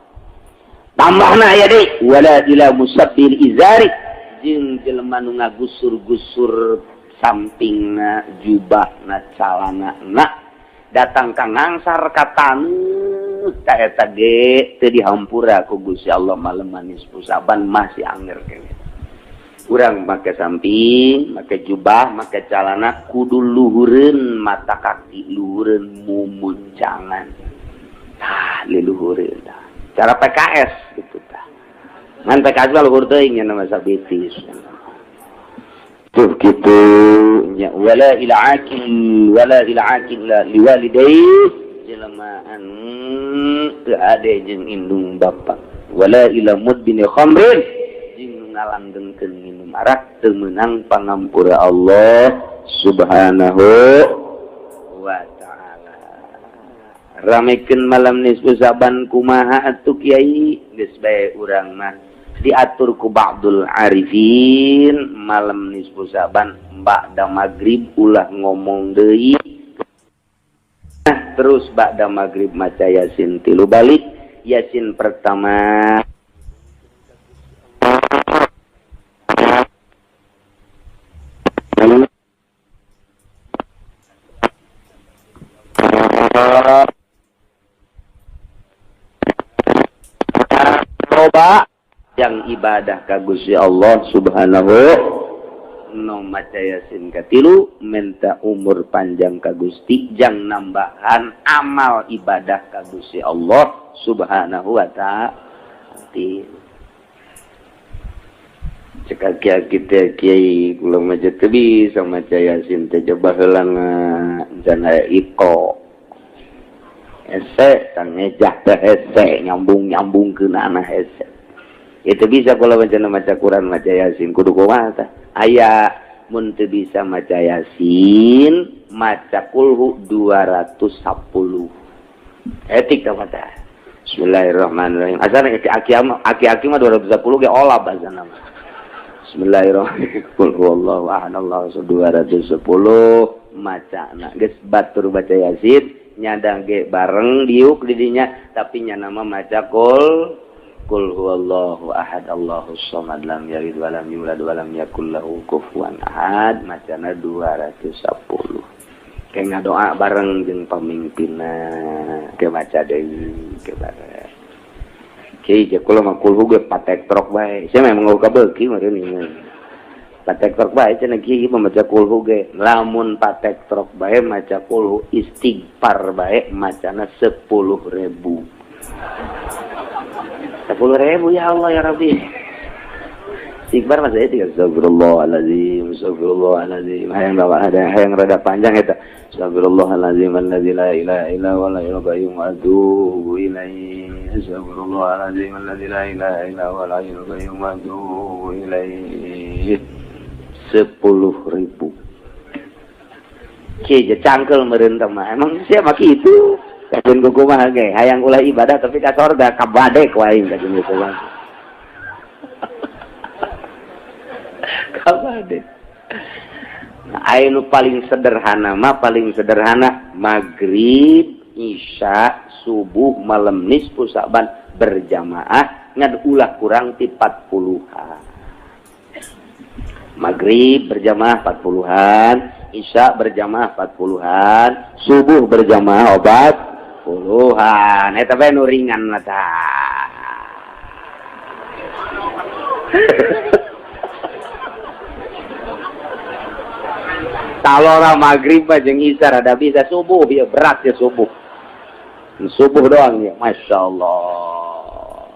Tambahna aya deui, wala ila musabbil izari, jeung jelema nu ngagusur-gusur sampingna jubahna, calana na, datang ka ngangsar ka taneuh ta, eta ge teu dihampura ku Gusti Allah. Malam nisfu Sa'ban masih anger keneh. Urang make samping, make jubah, make calana kudu luhureun mata kaki, luhureun mumuncangan. Tah, liluhureun tah. Cara PKS gitu tah. Ngan PKS mah luhur teuing nya nama sabitis. Tuh gitu nya wala ila akil wala ila akil liwalidayhi jelema anu teu ade jeung indung bapa wala ila mudbini khamrin jeung ngalanggengkeun minum arak teu meunang pangampura Allah Subhanahu wa ta'ala. Ramekeun malam nisfu Sa'ban kumaha atuh kiai geus bae urang mah diatur ku ba'dul arifin malam nisfu Sa'ban ba'da maghrib ulah ngomong deui. Nah, terus ba'da maghrib maca Yasin 3 balik. Yasin pertama coba yang ibadah ka Gusti Allah Subhanahu no maca Yasin katilu minta umur panjang ka Gusti jang nambahan amal ibadah ka Gusti Allah Subhanahu wa ta'ala. Cek kiai kiai kula mah teu bisa maca Yasin teh coba heula can aya iko hese tang ngejah teh hese nyambung-nyambungkeun anah hese. Itu bisa kalau macam maca Quran maca Yasin kudu kumaha tah aya mun teu bisa maca Yasin maca kulhu 210 etik tah mata. Bismillahirrahmanirrahim. Asana aki-aki mah 210 ge olab asana mah. Bismillahirrahmanirrahim. Qul huwallahu ahad Allahu 210 macana geus batur baca Yasin nyadang ge bareng diuk di dinya tapi nya nama maca kul Qul huwallahu ahad Allahus samad lam yalid walam yulad walam yakul lahu kufuwan ahad macana 210. Kayak ngadoa bareng jeung pamimpinna ke maca deui ke bareng. Kiai je kula mah kulhu ge patek trok bae. Sia memang eueuh kabeuki meureun ieu. Patek trok bae cenah kiai mah maca kulhu ge. Lamun patek trok bae maca kulhu istighfar bae macana 10.000. 10.000 ya Allah ya Rabbi. Istighfar mah saya tiga astagfirullahalazim, astagfirullahalazim. Hayang ada hayang rada panjang eta. Astagfirullahalazim allazi la ilaha illa huwal hayyul qayyum wa atubu ilaihi. Astagfirullahalazim allazi la ilaha illa huwal hayyul qayyum wa atubu ilaihi. 10.000. Kieu cangkel meureun teh mah. Emang sia mah kitu. Kajeun kumaha ge hayang ulah ibadah tapi ka sorga kabadek wae kajeun kumaha. Kabadek. Nah, aya nu paling sederhana mah paling sederhana maghrib, isya, subuh, malam nisfu Sa'ban berjamaah ngan ulah kurang ti 40-an. Maghrib berjamaah 40-an, isya berjamaah 40-an, subuh berjamaah obat puluhan. Eta bae nu ringan mah tah. Talora maghrib mah jeung isya rada bisa subuh ya berat ya subuh. Subuh doang ya, Masya Allah.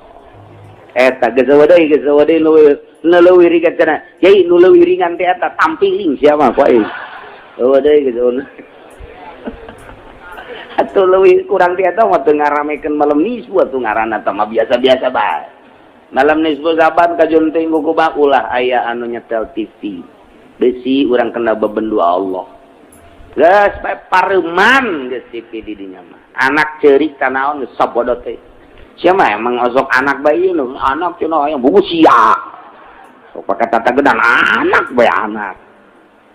Eta geus deui nu leuwih ringan cenah. Kiai nu leuwih ringan teh eta tampiling sia mah poe. Eueuh deui geus atau lebih kurang ti eta mah teu ngaramekeun malam nisfu atuh ngaranna teh mah biasa-biasa bae. Malam nisfu Sa'ban kajun teh kumaha ulah aya anu nyetel TV. Besi urang kena bebendu Allah. Geus bae pareuman geus TV di dinya mah. Anak ceurik tanaon geus sabodo teh. Sia mah emang osok anak bae ieu anak cenah hayang buku sia. Sok pake tata gedang anak bae anak.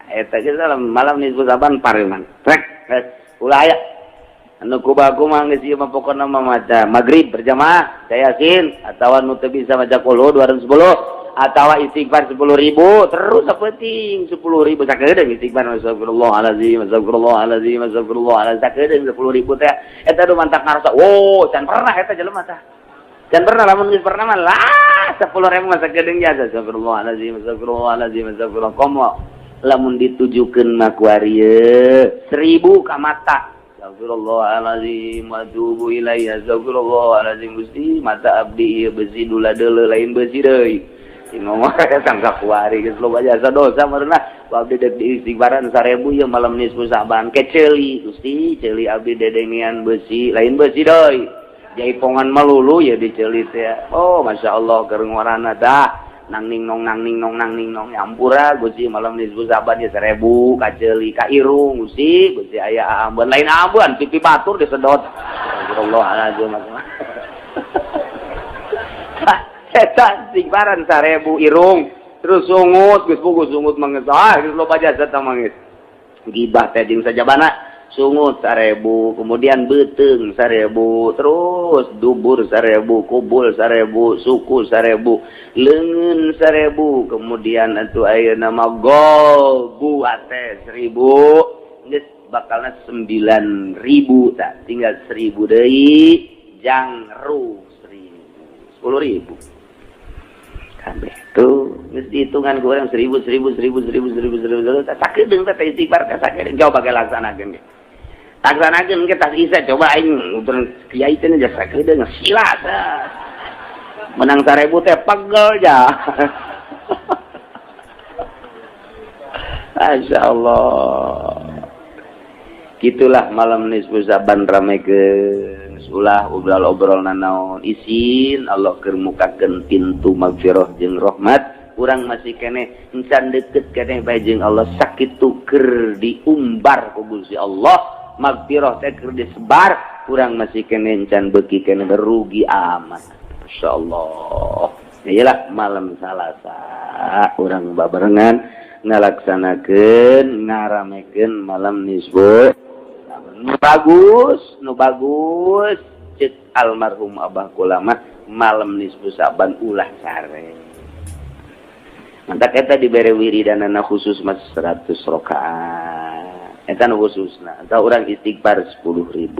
Eta geus malam nisfu Sa'ban pareuman. Trek geus ulah aya anu kubaku mah geus ieu mah pokona mah maca maghrib berjamaah maca Yasin atawa nu teu bisa maca qul 210 atawa istighfar 10.000 terus sapenting 10.000 sakedeung istighfar astagfirullahalazim astagfirullahalazim astagfirullahalazim sakedeung 10.000 teh eta nu mantak ngarasa wow can pernah eta jelema tah. Can pernah, lamun geus pernah mah lah 10.000 masa geudeung jasa. Astagfirullahalazim, astagfirullahalazim, astagfirullah. Komo lamun ditujukeun mah ku ieu 1000 ka mata. Astagfirullahalazim wa atubu ilaihi, astagfirullahalazim. Gusti, mata abdi ieu besi dula deuleu, lain besi deui. Ngomong sangka kuari geus loba jasa dosa meureunna. Ku abdi dek diistighfaran 1000 ieu malam nisfu Sa'ban. Ke ceuli, Gusti, ceuli abdi dedengean besi, lain besi deui. Jaipongan melulu ya diceuli teh. Oh, Masya Allah, keur ngorana dah nang ning nong nang ning nong nang ning nong. Ampura Gusti, malam nisfu Sa'ban ya 1000 ka ceuli, ka irung Gusti. Gusti, aya ambeun, lain ambeun, pipi batur disedot. Astagfirullahaladzim. Eta istighfaran 1000 irung, terus sungut geus puguh sungut mah geus, ah, geus loba jasa tah mah geus gibah teh jeung sajabana. Sungut 1000, kemudian beuteung 1000, terus dubur 1000, kubul 1000, suku 1000, leungeun 1000, kemudian atuh ayeuna mah golbu ate 1000, geus bakalna 9000. Tak tinggal 1000 deui jangru 10.000 kabeh tuh geus dihitungan ku urang 1000 1000 1000 1000 1000 1000 1000. Tak sakedeung teh istighfar teh sakedeung. Coba ge laksanakeun ge, laksanakeun ge tas isa. Coba aing nuturkeun kiai teh jasa sakedeung sila menang 1000 teh pegel ja. Masya Allah, gitulah malam nisfu Sa'ban ramekeun. Ulah obrol-obrol nanaon, isin Allah keur mukakeun pintu magfirah jeung rahmat. Urang masih keneh encan deket keneh bae jeung Allah, sakitu keur diumbar ku Gusti Allah, magfirah teh keur disebar. Urang masih keneh encan beuki keneh, berugi amat. Insyaallah iyalah malam Salasa urang babarengan ngalaksanakeun, ngaramekeun malam nisfu. Nu bagus, nu bagus cek almarhum Abah kula mah, malam nisfu Sa'ban ulah sare. Mantak eta dibere wiridanana khusus mas 100 rakaat eta nu khususna, atau orang istighfar 10.000,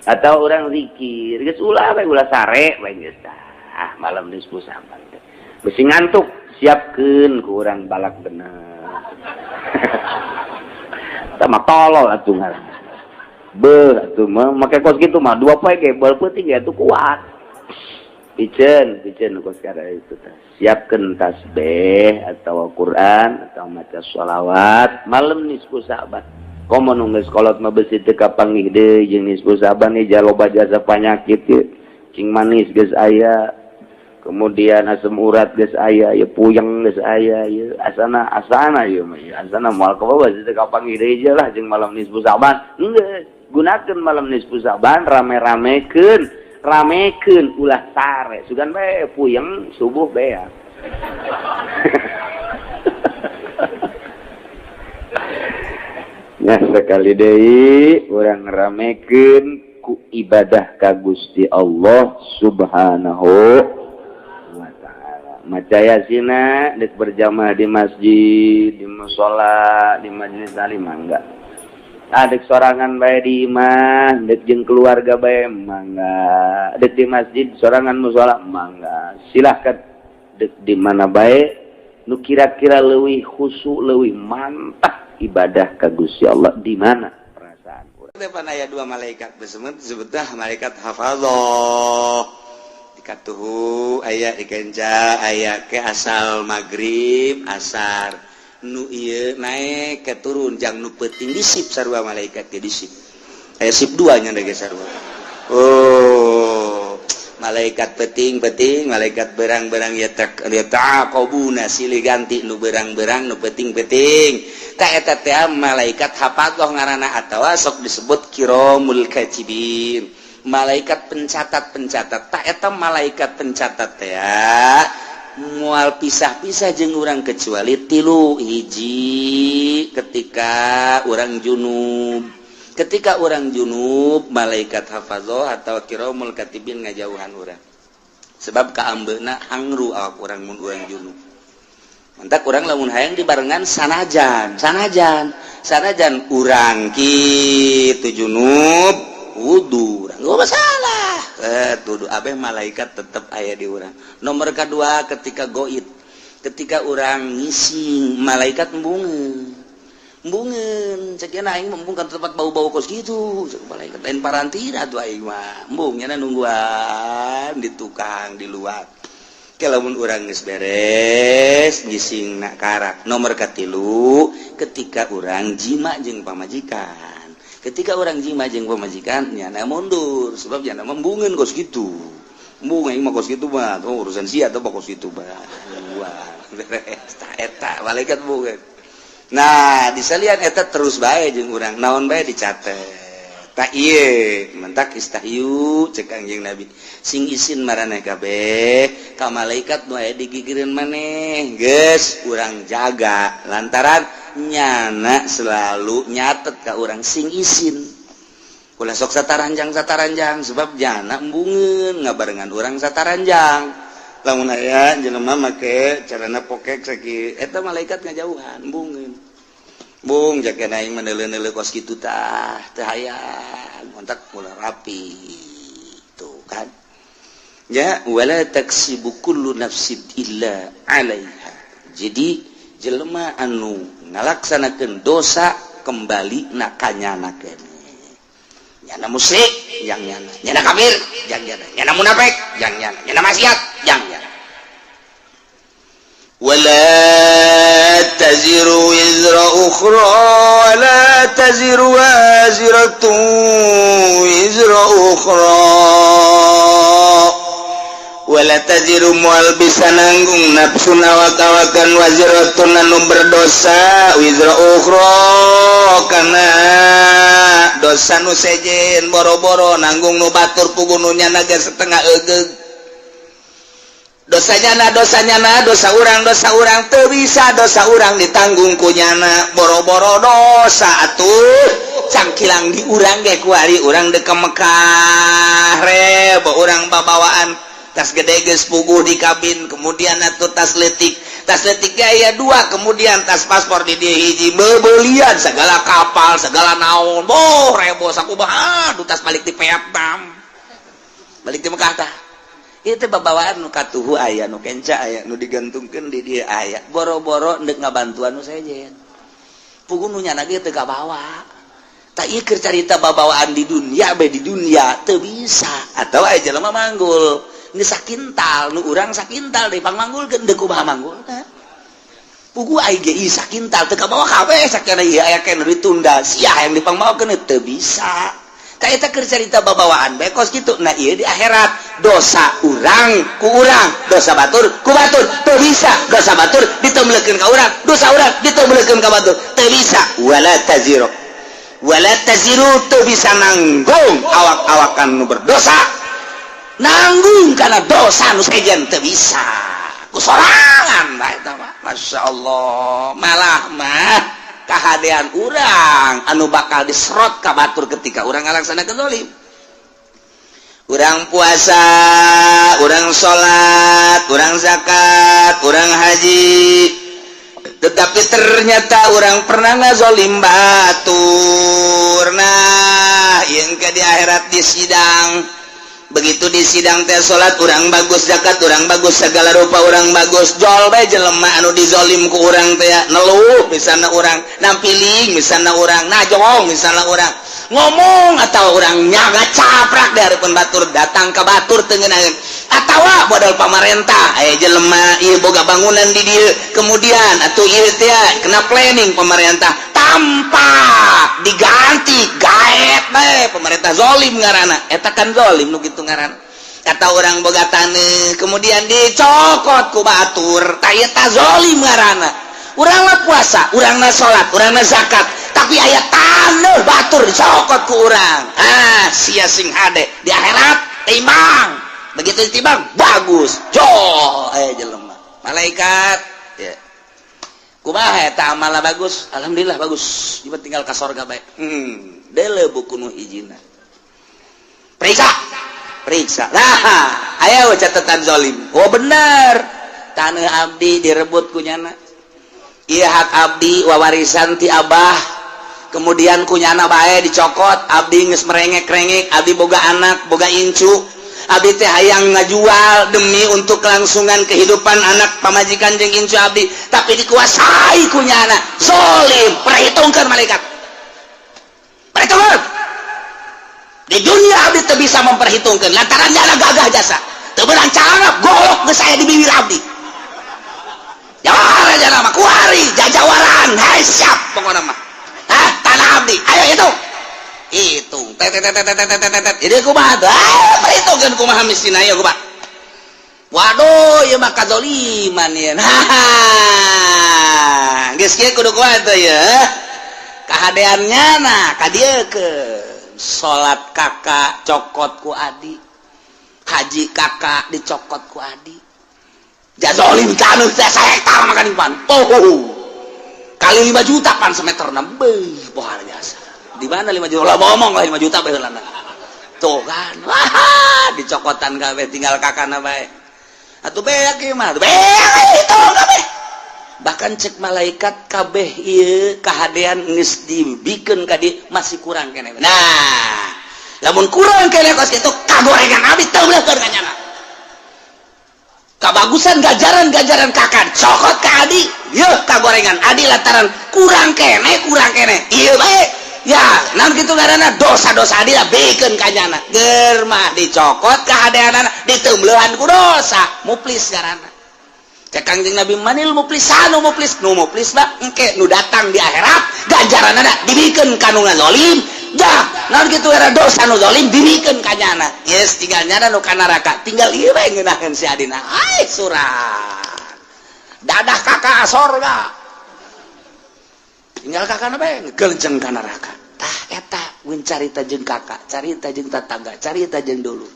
atau orang zikir. Geus ulah bae, ulah sare bae geus. Ah, malam nisfu Sa'ban teh besi ngantuk, siapkeun ku urang balak bener sama tolol atuh ngaran. Beuh atuh mah make kos kitu mah 2 poe ge beul peuting ge atuh kuat. Piceun, piceun kos kada itu teh. Siapkeun tasbih atau Quran atau maca sholawat malam nisfu Sa'ban. Komo nu geus kolot mah besi teu kapanggih deui jeung nisfu Sa'ban ieu loba jasa panyakit ieu. Cing manis geus aya, kemudian asam urat geus aya, ieu puyeng geus aya ieu asana asana ieu mah ieu asana moal kabawa teu kapanggih deui lah jeung malam nisfu Sa'ban. Geus gunakeun malam nisfu Sa'ban, rame-ramekeun, ramekeun, ulah sare. Sugan bae puyeng subuh beak. Nah, sekali deui urang ramekeun ku ibadah ka Gusti Allah Subhanahu wa ta'ala. Maca yasina dek berjamaah di masjid, di mushola, di majelis taklim mangga. Adek sorangan bae di imah, dek jeung keluarga bae mangga, dek di masjid sorangan mushola mangga. Silahkan dek di mana bae nu kira-kira leuwih khusyuk, leuwih mantap ibadah ka Gusti Allah di mana perasaan urang. Depan aya dua malaikat bersebut sebutlah malaikat hafadzah. Dikatuhu aya dikenca aya ke asal maghrib asar nu ieu naik ke turun jang nu peuting disip sarua malaikat ge disip. Aya sip 2 nya ge sarua. Oh, malaikat peting-peting, malaikat berang-berang ya taqabuna silih ganti nu berang-berang nu peting-peting. Ta eta teh malaikat hafadzah ngaranna atawa sok disebut kiramul katibin. Malaikat pencatat-pencatat. Ta eta malaikat pencatat teh mual pisah-pisah jeung urang kecuali tilu hiji ketika urang junub. Ketika orang junub malaikat hafadzah atau kiramul katibin ngajauhan urang. Sebab kaambeuna hangru awak urang mun urang junub. Mantak urang lamun hayang dibarengan sanajan, sanajan, sanajan urang kitu junub wudu, urang masalah. Tuduh abeh malaikat tetep aya di urang. Nomor kedua, ketika goib, ketika urang ngising, malaikat embungeun embungeun. Cek aing embung kan tempat bau-bau kos gitu. Cek malaikat, lain parantina tuh aing mah embung, nyana nungguan di tukang di luar. Lamun urang geus beres ngising nak karak. Nomor katilu, ketika urang jima jeung pamajikan. Ketika urang jima jeung pamajikan, nyana mundur, sebab nyana embungeun kos gitu. Embung aing mah kos gitu mah, oh, urusan sia atau kos gitu mah. Wah, beres eta malaikat embungeun. Nah, disalian eta terus bae jeung urang, naon bae dicatet. Tak ieu mentak istahyu, cek Kangjeng Nabi, sing isin maraneh kabeh ka malaikat nu aya digigireun maneh. Geus urang jaga, lantaran nyana selalu nyatet ka urang. Sing isin, ulah sok sataranjang sataranjang, sebab nyana embungeun ngabarengan urang sataranjang. Lamun aya jelema make carana pokek saki eta, malaikat ngajauhan, embungeun. Bung jaga aing meneule-neule kos kitu tah teu hayang kontak, ulah rapi tuh kan ya. Wala taksibu kullu nafsin illa 'alaiha. Jadi jelema anu ngalaksanakeun dosa, kembali na kanyana keneh. Nyana musyrik yang nyana, nyana kafir yang nyana, nyana munafik yang nyana, nyana maksiat yang nyana. ولا تزر وزر أخرى ولا تزر وازرة وزر أخرى. ولا تزر moal bisa nanggung nafsun awak-awakan, waziratun anu berdosa, wizra ukhra kana dosa nu sejen. Boro-boro nanggung nu batur, puguh nu nyana ge setengah egeug dosanya. Na dosanya, na dosa urang, dosa urang teu bisa dosa urang ditanggung ku nyana. Boro-boro dosa atuh cangkilang di urang ge. Kuari urang dek ke Mekah, rebo urang babawaan tas gede geus puguh di kabin, kemudian atuh tas letik, tas letik aya dua, kemudian tas paspor di dia hiji, bebelian segala kapal segala naon. Boh, rebo sakumaha. Aduh, tas balik di Vietnam, balik di Mekah tah itu babawaan nu katuhu aya, nu kenca aya, nu digantungkeun di dia aya. Boro-boro ndek ngabantuan nu sejen, puguh nu nyana ge teu kabawa. Tak ieu keur carita babawaan di dunia bae. Di dunia teu bisa. Atau aya jelema manggul geus sakintal, nu urang sakintal deui pangmanggulkeun, deuk kumaha manggulna? Puguh ai ge ieu sakintal teu kabawa kabeh. Sakana ieu aya keneh ditunda sia yang dipangmawakeun, teu bisa. Eta keur carita babawaan bae kos kitu. Nah, ieu di akhirat dosa urang ku urang, dosa batur ku batur. Teu bisa dosa batur ditemblekeun ka urang, dosa urang ditemblekeun ka batur, teu bisa. Wala taziru, wala taziru teu bisa nanggung awak-awakan nu berdosa, nanggung karena dosa nu sejen teu bisa ku sorangan bae eta mah. Masya Allah, malah mah kahadean urang anu bakal diserot ka batur ketika urang ngalaksanakeun zalim. Urang puasa, urang salat, urang zakat, urang haji, tetapi ternyata urang pernah ngazolim batur. Nah, yang ke di akhirat di sidang, begitu di sidang teh, salat urang bagus, zakat urang bagus, segala rupa urang bagus, jol bae jelema anu dizolim ku urang teh neluh misalnya, urang nampiling misalnya, urang najong misalnya, urang ngomong atau urang nyaga caprak di hadapan batur, datang ke batur teu ngeunaheun. Atawa modal pamarentah, aya jelema ieu boga bangunan di dieu, kemudian atuh ieu teh kena planning pemerintah tanpa diganti, gaet bae pemerintah, zolim ngaranna eta kan, zolim nu kitu ngaranna. Kata urang boga taneuh, kemudian dicokot ku batur, tah eta zolim ngaranna. Urang mah puasa, urang mah salat, urang mah zakat, tapi aya taneuh batur dicokot ku urang. Ah, sia sing hade di akhirat timbang. Begitu ditimbang bagus, jol aya jelema, malaikat ya kumaha eta amalna? Bagus, alhamdulillah bagus, ieu tinggal ka sorga bae. Dele buku nu hijina, periksa, periksa. Nah, aya catatan zolim. Oh, bener, tanah abdi direbut ku nyana. Iya, hak abdi wawarisan ti abah, kemudian ku nyana bae dicokot. Abdi geus merengek-rengek, abdi boga anak, boga incu. Abdi teh hayang ngajual demi untuk kelangsungan kehidupan anak, pamajikan jeung incu abdi, tapi dikuasai ku nyana. Zolim, perhitungkan malaikat, perhitungkan. Di dunia abdi teu bisa memperhitungkan lantaran nyana gagah jasa teu beunang carana golok geus aya di bibir abdi. Jawara jana mah kuari jajawaran. Hai, siap pokokna mah. Hah, tanah abdi ayo hitung hitung, tet tet tet tet tet tet tet. Jadi kumaha tuh? Ah, perhitungkeun kumaha miskin, ayo kumaha? Waduh, ieu mah kazoliman ieu. Nah, geus kieu kudu kumaha tuh ya? Kahadeannya, nah ka dieu ke salat kakak cokot ku adi, haji kakak dicokot ku adi. Jazolim taneuh teh sahektar makan pan. Oh, kali 5 juta pan semeter beuh, pohara jasa. Di mana 5 juta lah, ngomong lah 5 juta bae heulana. Tuh kan, wah, dicokotan kabeh, tinggal kakana bae. Atuh beak ieu mah, beak itu kabeh. Bahkan cek malaikat, kabeh ieu kahadean geus dibikeun ka dieu, masih kurang keneh. Nah, lamun kurang keneh kos kitu, kagorengan abdi teu beuleukeun ka nyana. Kabagusan gajaran-gajaran kakak cokot ke adi, yeuh kagorengan adi lantaran kurang kene, kurang kene ieu bae ya. Naon kitu ngaranna? Dosa-dosa adi lah bikeun ka nyana. Ger mah dicokot kahadeanana, diteumleuhan ku dosa. Muflis ngaranna. Cek Kangjeng Nabi, manil muflisanu? Muflis nu muflis mah engke nu datang di akhirat, ganjaranana dibikeun ka nu ngazolim. Dah, naon kitu era? Dosa nu zalim dibikeun ka nyana. Yes, tinggal nyana nu ka neraka, tinggal ieu bae ngeunaheun si adina. Ai surat dadah kakak sorga, tinggal kakak bae ngegelenceng ka neraka. Tah, eta mun carita jeung kakak, carita jeung tetangga, carita jeung dulu.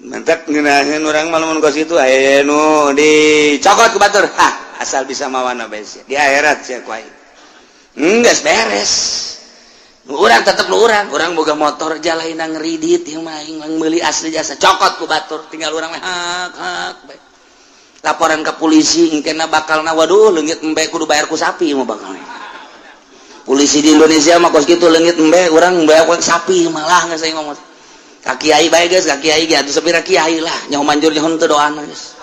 Mantap ngeunaheun urang mah lamun kos kitu aya nu dicokot ku batur. Hah, asal bisa mawana bae sia. Di akhirat sia ku aing. Geus beres. Nu urang tetep nu urang, urang boga motor jalain ngeridit ieu mah aing meuli asli jasa, cokot ku batur, tinggal urang mah hak hak bae. Laporan ke polisi engkena bakalna, waduh, leungit embe kudu bayar ku sapi mah bakalna. Polisi di Indonesia mah kos kitu, leungit embe urang bayar ku sapi malah geus aing ngomong. Ka kiai bae geus, ka kiai ge atuh sapira kiai lah, nyaho manjur nyaho teu doana geus.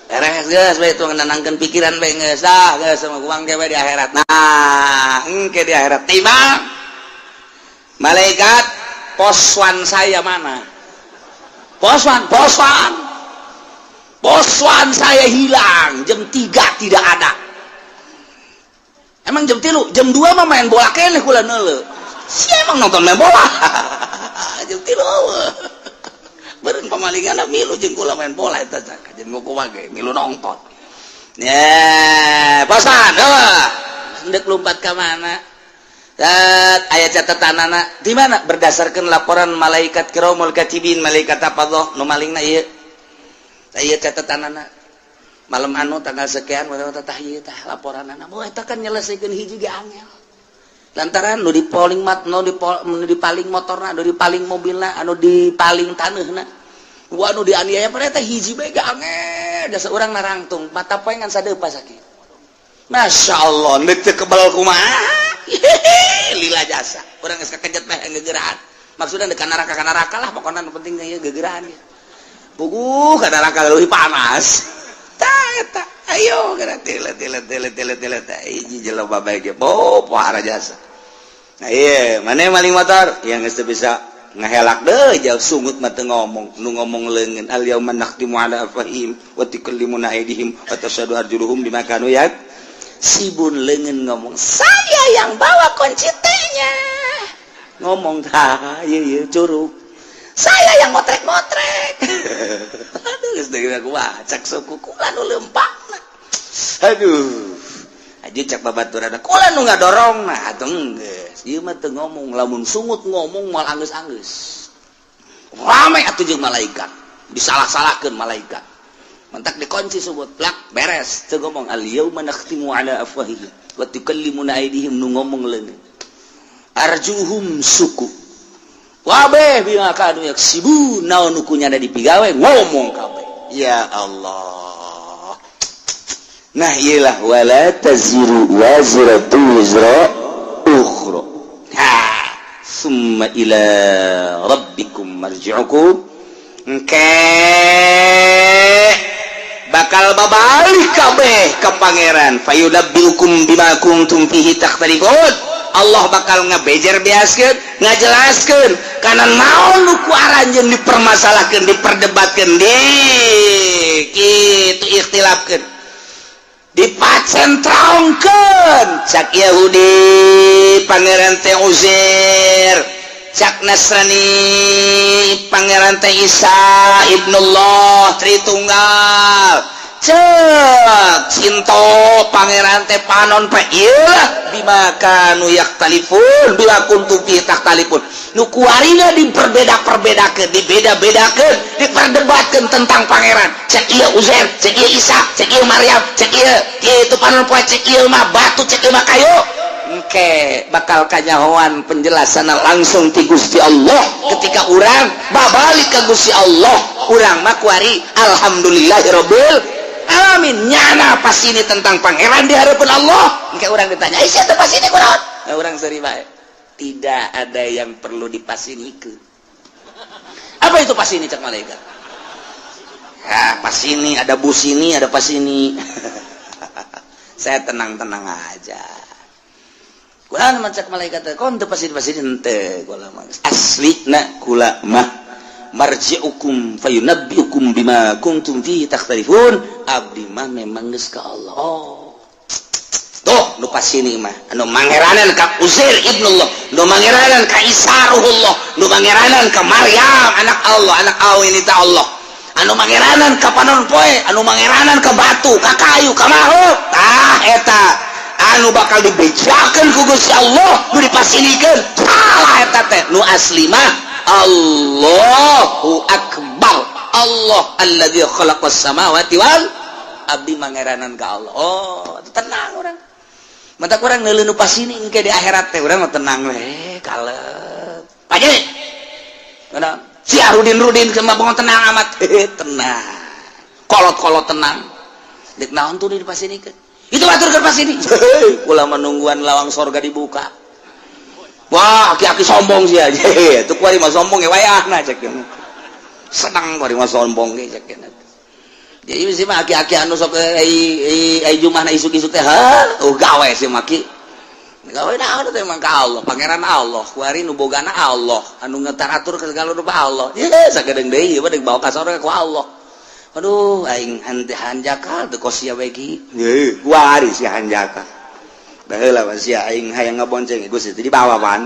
Beres geus bae itu, nenangkeun pikiran bae geus. Dah geus sama kuang ge di akhirat. Nah, engke di akhirat timbang malaikat, poswan saya mana? Poswan, poswan, poswan saya hilang jam 3 tidak ada. Emang jam 3, jam 2 mah main bola keneh kula neuleu. Si emang nonton main bola jam 3 beureun pamalingan milu jeung kula main bola eta jeung kumaha ge milu nonton. Ya, poswan, oh, hendak lompat ke mana? Aya catatan anak di mana? Berdasarkan laporan malaikat kiromul katibin, malaikat apa nu malingna ieu, ieu catatan anak malam anu tanggal sekian tah, ieu tah laporan anak. Oh, eta kan nyelesaikeun hiji ge angel lantaran nu dipaling mat, nu dipaling motorna, nu dipaling mobilna, anu dipaling taneuhna, wah, nu dianiaya pada eta hiji bae ge angel. Jasa urang narangtung mata poe ngan sadeupa sakit. Masya Allah, teu kebal kumaha? Lila jasa urang geus kakejet meh ngegerahan, maksudnya dekat neraka, ka neraka lah pokoknya. Nu penting ieu gegerahan ya, puguh ka neraka leuwih panas. Tah eta, ayo geura tile tile tile tile tile teh hiji jelema bae ge oh pohara jasa. Nah, iya mana maling motor yang geus teu bisa ngahelak deh jauh, sungut mah teu ngomong, nu ngomong leungeun. Al yauma nakhtimu ala afwahihim wa tukallimuna aydihim wa tashhadu arjuluhum bima kanu yaksibun. Leungeun ngomong, "Saya yang bawa kunci T-nya." Ngomong tah ieu, ieu curug, "Saya yang motrek-motrek." Aduh, geus deui gua cak suku kula nu leumpangna. Aduh, aja cak babaturan kula nu ngadorong. Nah, atuh geus ieu mah teu ngomong, lamun sungut ngomong moal anggeus-anggeus. Rame atuh jeung malaikat, disalah-salahkeun malaikat, mentak dikunci sungut plak beres teu ngomong. Al yauma nakhtimu ala afwahihim wa tukallimuna aydihim, nu ngomong leungeun, arjuhum suku wabe bima kanu yaksibun. Naon nu kunyana dipigawe ngomong kabeh. Ya Allah, nah iyalah, wala taziru waziratu wizra ukhra. Ha, summa ila rabbikum marji'ukum. Engke bakal babalik kabeh ke Pangeran. Fayunabbiukum bima kuntum fihi takhtalifun. Allah bakal ngebejer beaskeun, ngajelaskeun kana naon nu ku aranjeun dipermasalahkeun, diperdebatkeun, di kitu ikhtilafkeun, dipacentrongkeun. Cak Yahudi, Pangeran teh Uzair. Cak Nasrani, Pangeran teh Isa ibnullah, Tritunggal. Cek Sinto, Pangeran teh panon poe. Iyalah, bima kanu yakhtalifun, bima kuntum fi takhtalifun, nu kuarina diperbeda-perbedakeun, dibeda-bedakeun, diperdebatkeun tentang Pangeran. Cek ieu Uzair, cek ieu Isa, cek ieu Maryam, cek ieu itu panon poe, cek ieu mah batu, cek ieu mah kayu. Engke bakal kanyahoan penjelasan langsung ti Gusti Allah ketika urang babalik ke Gusti Allah. Urang mah kuari alhamdulillahirabbil alamin, nyana pas ini tentang Pangeran di hadapan Allah. Engke urang ditanya, "Eh, siapa pas ini kunaon?" Nah, urang seuri bae, tidak ada yang perlu dipasinikeun. "Apa itu pas ini?" cek malaikat. Ya, pas ini ada bus, ini ada pas ini. Saya tenang-tenang aja. Kula mah, cek malaikat, kon teu pasti pasti henteu. Kula mah asli na kula mah marji'ukum fayunabbiukum bima kuntum fihi takhtalifun. Abdi mah memang geus ka Allah. Oh. Tuh, nu pasini mah anu mangeranan ka Uzair ibnullah, nu mangeranan ka Isa ruhullah, nu mangeranan ka Maryam anak Allah, anak awin itu Allah, anu mangeranan ka panon poe, anu mangeranan ka batu, ka kayu, ka makhluk. Tah, eta anu bakal dibejakeun ku Gusti Allah. Nu dipasinikeun salah eta teh. Nu asli mah Allahu akbar, Allah alladzi khalaqas samawati wal abdi mangeranan ka Allah. Oh, tenang urang. Mata kurang neuleuh nu pasini engke di akhirat teh urang mah tenang we, kalep. Paje. Mana? Si Arudin Rudin sama bangun tenang amat. Tenang. Kolot-kolot tenang. Dek naon tuh di pasinikeun? Itu batur ke pasini. Kula menungguan lawang sorga dibuka. Wah, aki-aki sombong sih aja. Itu kuari mah sombong ya wayahna, cek. Senang kuari mah sombong ge, cek. Jadi mesti mah aki-aki anu sok ai ai jumahna isuk-isuk teh, ha, oh gawe sih maki. Gawe naon teh emang ka Allah, Pangeran Allah, kuari nu bogana Allah, anu ngetaratur ke segala rupa Allah. Ye, sagedeung deui ieu mah deuk bawa ka sorga ku Allah. Aduh, aing hante hanjakal teu kos sia begi. Ye, kuari si hanjakal. Baheula mah sia aing hayang ngabonceng Gusti teh dibawa pan.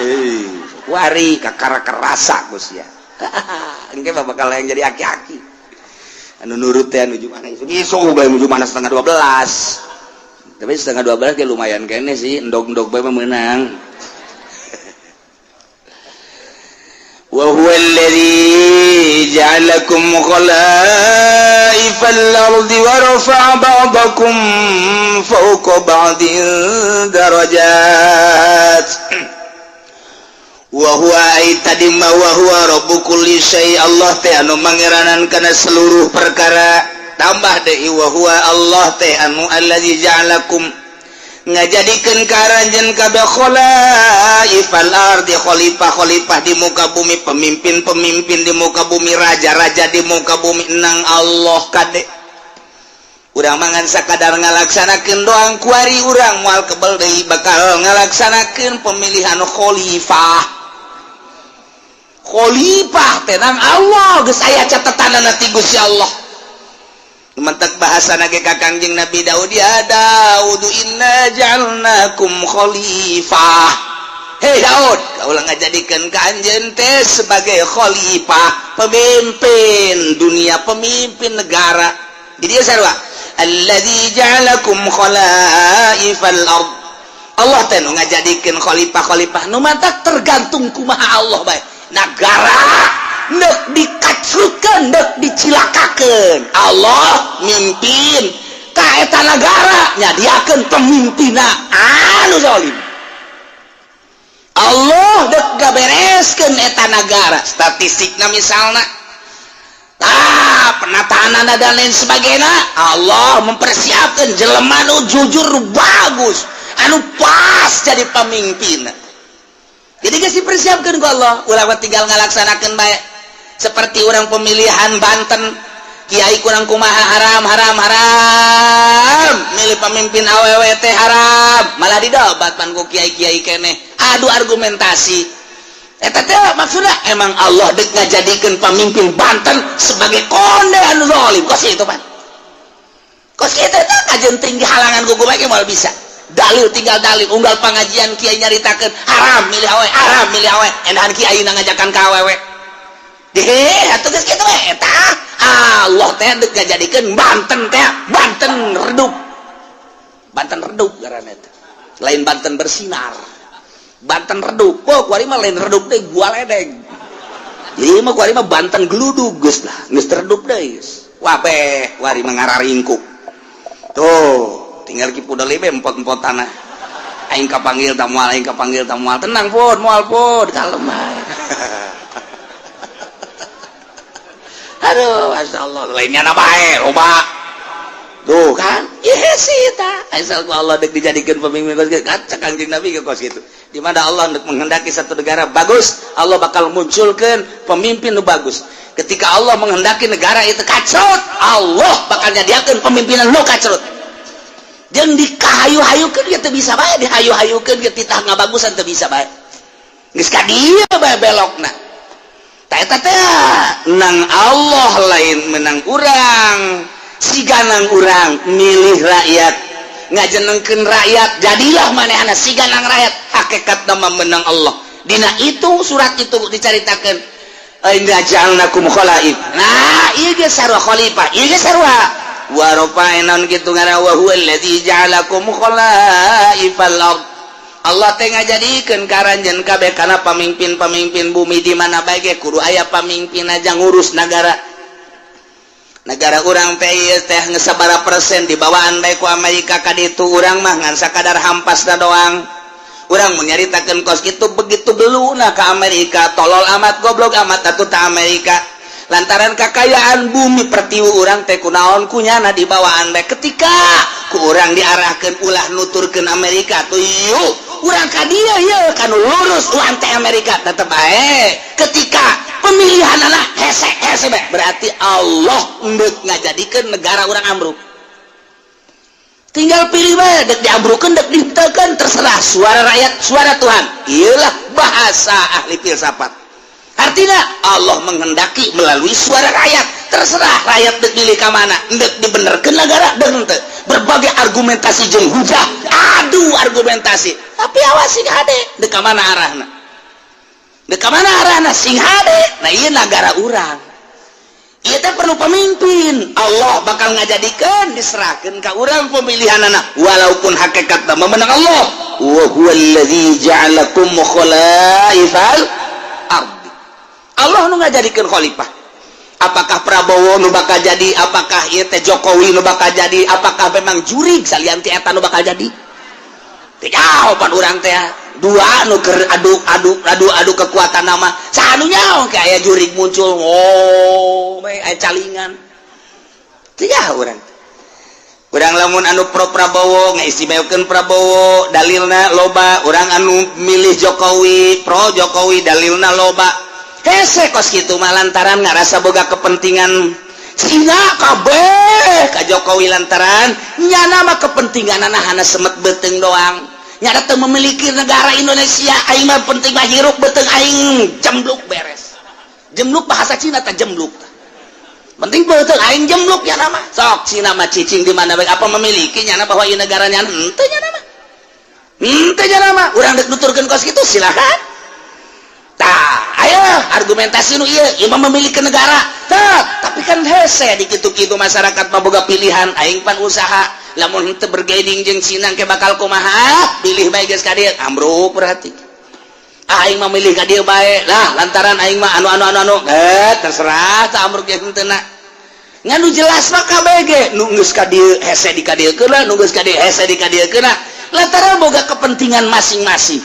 Eh, kuari kakara kerasa Gusti ya. Engke mah bakal yang jadi aki-aki. Anu nurut teh anu mana isuk isuk bae menuju mana 11.30, tapi 11.30 ge lumayan kene sih, endog-endog bae mah meunang. Wa huwa alladhi ja'alakum khala'ifal ardi wa rafa'a ba'dakum fawqa ba'din darajat. Wa huwa ai tadi ma wa huwa rabbu kulli syai, Allah teh anu mangeranan kana seluruh perkara. Tambah deui, wa huwa, Allah teh anu allazi ja'alakum, ngajadikeun ka aranjeun kabeh, khalaifal ardi, khalifah-khalifah di muka bumi, pemimpin-pemimpin di muka bumi, raja-raja di muka bumi. Nang Allah kade urang mangan sakadar ngalaksanakeun doang. Kuari urang moal kebel deui bakal ngalaksanakeun pemilihan khalifah. Khalifah tenang, Allah geus aya catetanana ti Gusti Allah. Mentek bahasa nage ka Kangjeng Nabi Daud, ya Daud, inna ja'alnakum khalifah. Hei Daud, kaulah ngajadikeun ka anjeun teh sebagai khalifah, pemimpin dunia, pemimpin negara. Jadi dia sarua alladzi ja'alakum khalaifal ard. Allah teh nu ngajadikeun khalifah-khalifah. Nu matak tergantung kumaha Allah bae negara, nek dikacrutkeun, nek dicilakakeun, Allah mimpin ka eta negara, nyadiakeun pemimpinna anu zalim. Allah dek gabereskeun eta nagara, statistikna misalna, tah, penataan dan lain sebagainya, Allah mempersiapkan jelema nu jujur, nu bagus, anu pas jadi pemimpin. Jadi geus dipersiapkan ku Allah, ulah tinggal ngalaksanakeun bae. Seperti orang pemilihan Banten, Kiai kurang kumaha, haram, haram, haram, milih pemimpin awewe teh haram. Malah didobat pan ku kiai-kiai keneh, adu argumentasi. Eta teh maksudnya emang Allah dek ngajadikeun pemimpin Banten sebagai konde anu zalim. Kos itu pan, kos kitu teh kajen tinggi halangan ku bae moal bisa. Dalil tinggal dalil. Unggal pengajian kiai nyaritakeun haram milih awewe, haram milih awewe, endahan kiai ngajakan ka awewe deh atuh. Geus kitu we eta Allah teh dek ngajadikeun Banten teh Banten redup. Banten redup ngaranna teh, lain Banten bersinar, Banten redup. Oh, kuari mah lain redup deh, gua ledeng. Jadi mah kuari mah Banten geludug, geus lah, geus redup deh geus. Wabeh wari mah ngararingkuk tuh, tinggal Ki Pudoli be empot-empot tanah. Aing kapanggil ta moal, aing kapanggil ta moal? Tenang pun, moal pun, kalem bae. Aduh, masya Allah, lainnya na bae loba tuh kan. Iya sih ta, asal ku Allah dek dijadikan pemimpin kos kitu. Kaca Kangjeng Nabi ke kos gitu. Di mana Allah dek menghendaki satu negara bagus, Allah bakal munculkan pemimpin nu bagus. Ketika Allah menghendaki negara itu kacrut, Allah bakal nyadiakeun pemimpinan nu kacrut. Jeung dikahayu-hayukeun ge teu bisa bae, dihayu-hayukeun ge titah ngabagusan teu bisa bae. Geus ka dieu bae belokna. Tah, eta teh nang Allah, lain menang urang. Siganang urang milih rakyat, ngajenengkeun rakyat, jadilah manehna siganang rakyat. Hakikat nama menang Allah. Dina itu surat itu dicaritakeun, inna ja'alnakum khalaif. Nah, ieu ge sarua khalifah, ieu ge sarua wa rafa'na kitu ngaran, wa huwa allazi ja'alakum khalaifal ard. Allah teh ngajadikeun karanjeun kabeh kana pamimpin-pamimpin bumi. Di mana bae ge kudu aya pamimpin aja ngurus negara. Negara urang teh ieu teh geus sabaraha persen dibawaan bae ku Amerika ka ditu. Urang mah ngan sakadar hampasna doang. Urang mun nyaritakeun kos kitu, begitu beluna ka Amerika, tolol amat, goblok amat atuh ta Amerika, lantaran kakayaan bumi pertiwi urang teh kunaon kunyana dibawaan bae. Ketika ku urang diarahkeun ulah nuturkeun Amerika tuh, yuk urang ka dieu, yeuh kanu lurus urang teh Amerika tetep bae. Ketika pemilihan anak hese hese bae, berarti Allah endek ngajadikeun negara urang ambruk. Tinggal pilih bae, dek diambrukeun, dek ditekan, terserah. Suara rakyat suara Tuhan. Iyalah bahasa ahli filsafat. Artinya Allah menghendaki melalui suara rakyat. Terserah rakyat dek milih ka mana, dek dibenerkeun negara dek henteu. Berbagai argumentasi jeung hujah, adu argumentasi, tapi awas, sing hade dek ka mana arahna, dek ka mana arahna, sing hade. Nah, ieu negara urang ieu teh perlu pemimpin. Allah bakal ngajadikeun, diserahkeun ka urang pemilihan anak, walaupun hakikat memenang Allah. Wa huwallazi ja'alakum khalaifal ardi. Allah nu ngajadikeun khalifah. Apakah Prabowo nu bakal jadi, apakah ieu teh Jokowi nu bakal jadi, apakah memang jurig salian ti eta nu bakal jadi, teu jawaban urang teh. Dua nu keur adu adu adu adu kekuatan nama, saha nu nyaho kayak jurig muncul, oh aya calingan. Teu nyaho urang. Urang lamun anu pro Prabowo ngaistimewakeun Prabowo, dalilna loba. Urang anu milih Jokowi, pro Jokowi, dalilna loba. Hese kos kitu mah lantaran ngarasa boga kepentingan Cina kabeh ka Jokowi, lantaran nyana mah kepentingan hana semet beuteung doang. Nyana teu memiliki negara Indonesia. Aing mah penting mah hirup, beuteung aing jembluk, beres. Jembluk bahasa Cina tah, jembluk. Penting beuteung aing jembluk ya nama. Sok Cina mah cicing di mana bae, apa memiliki nyana bahwa ieu negaranya? Henteu nyana mah, henteu nyana mah. Urang dek nuturkeun kos kitu, silakan. Tah, ayo argumentasi nu ieu, ieu mah memiliki negara. Tah, tapi kan hese di kitu-kitu, masyarakat mah boga pilihan. Aing pan usaha, lamun henteu bergaining jeung Cina ke bakal kumaha? Pilih bae geus ka dieu, ambruk berarti. Aing mah milih ka dieu bae lah, lantaran aing mah anu anu anu anu. Eh, terserah tah ambruk ge henteu na. Ngan nu jelas mah KBG nu geus ka dieu hese di ka dieu keuna, nu geus ka dieu hese di ka dieu keuna, lantaran boga kepentingan masing-masing.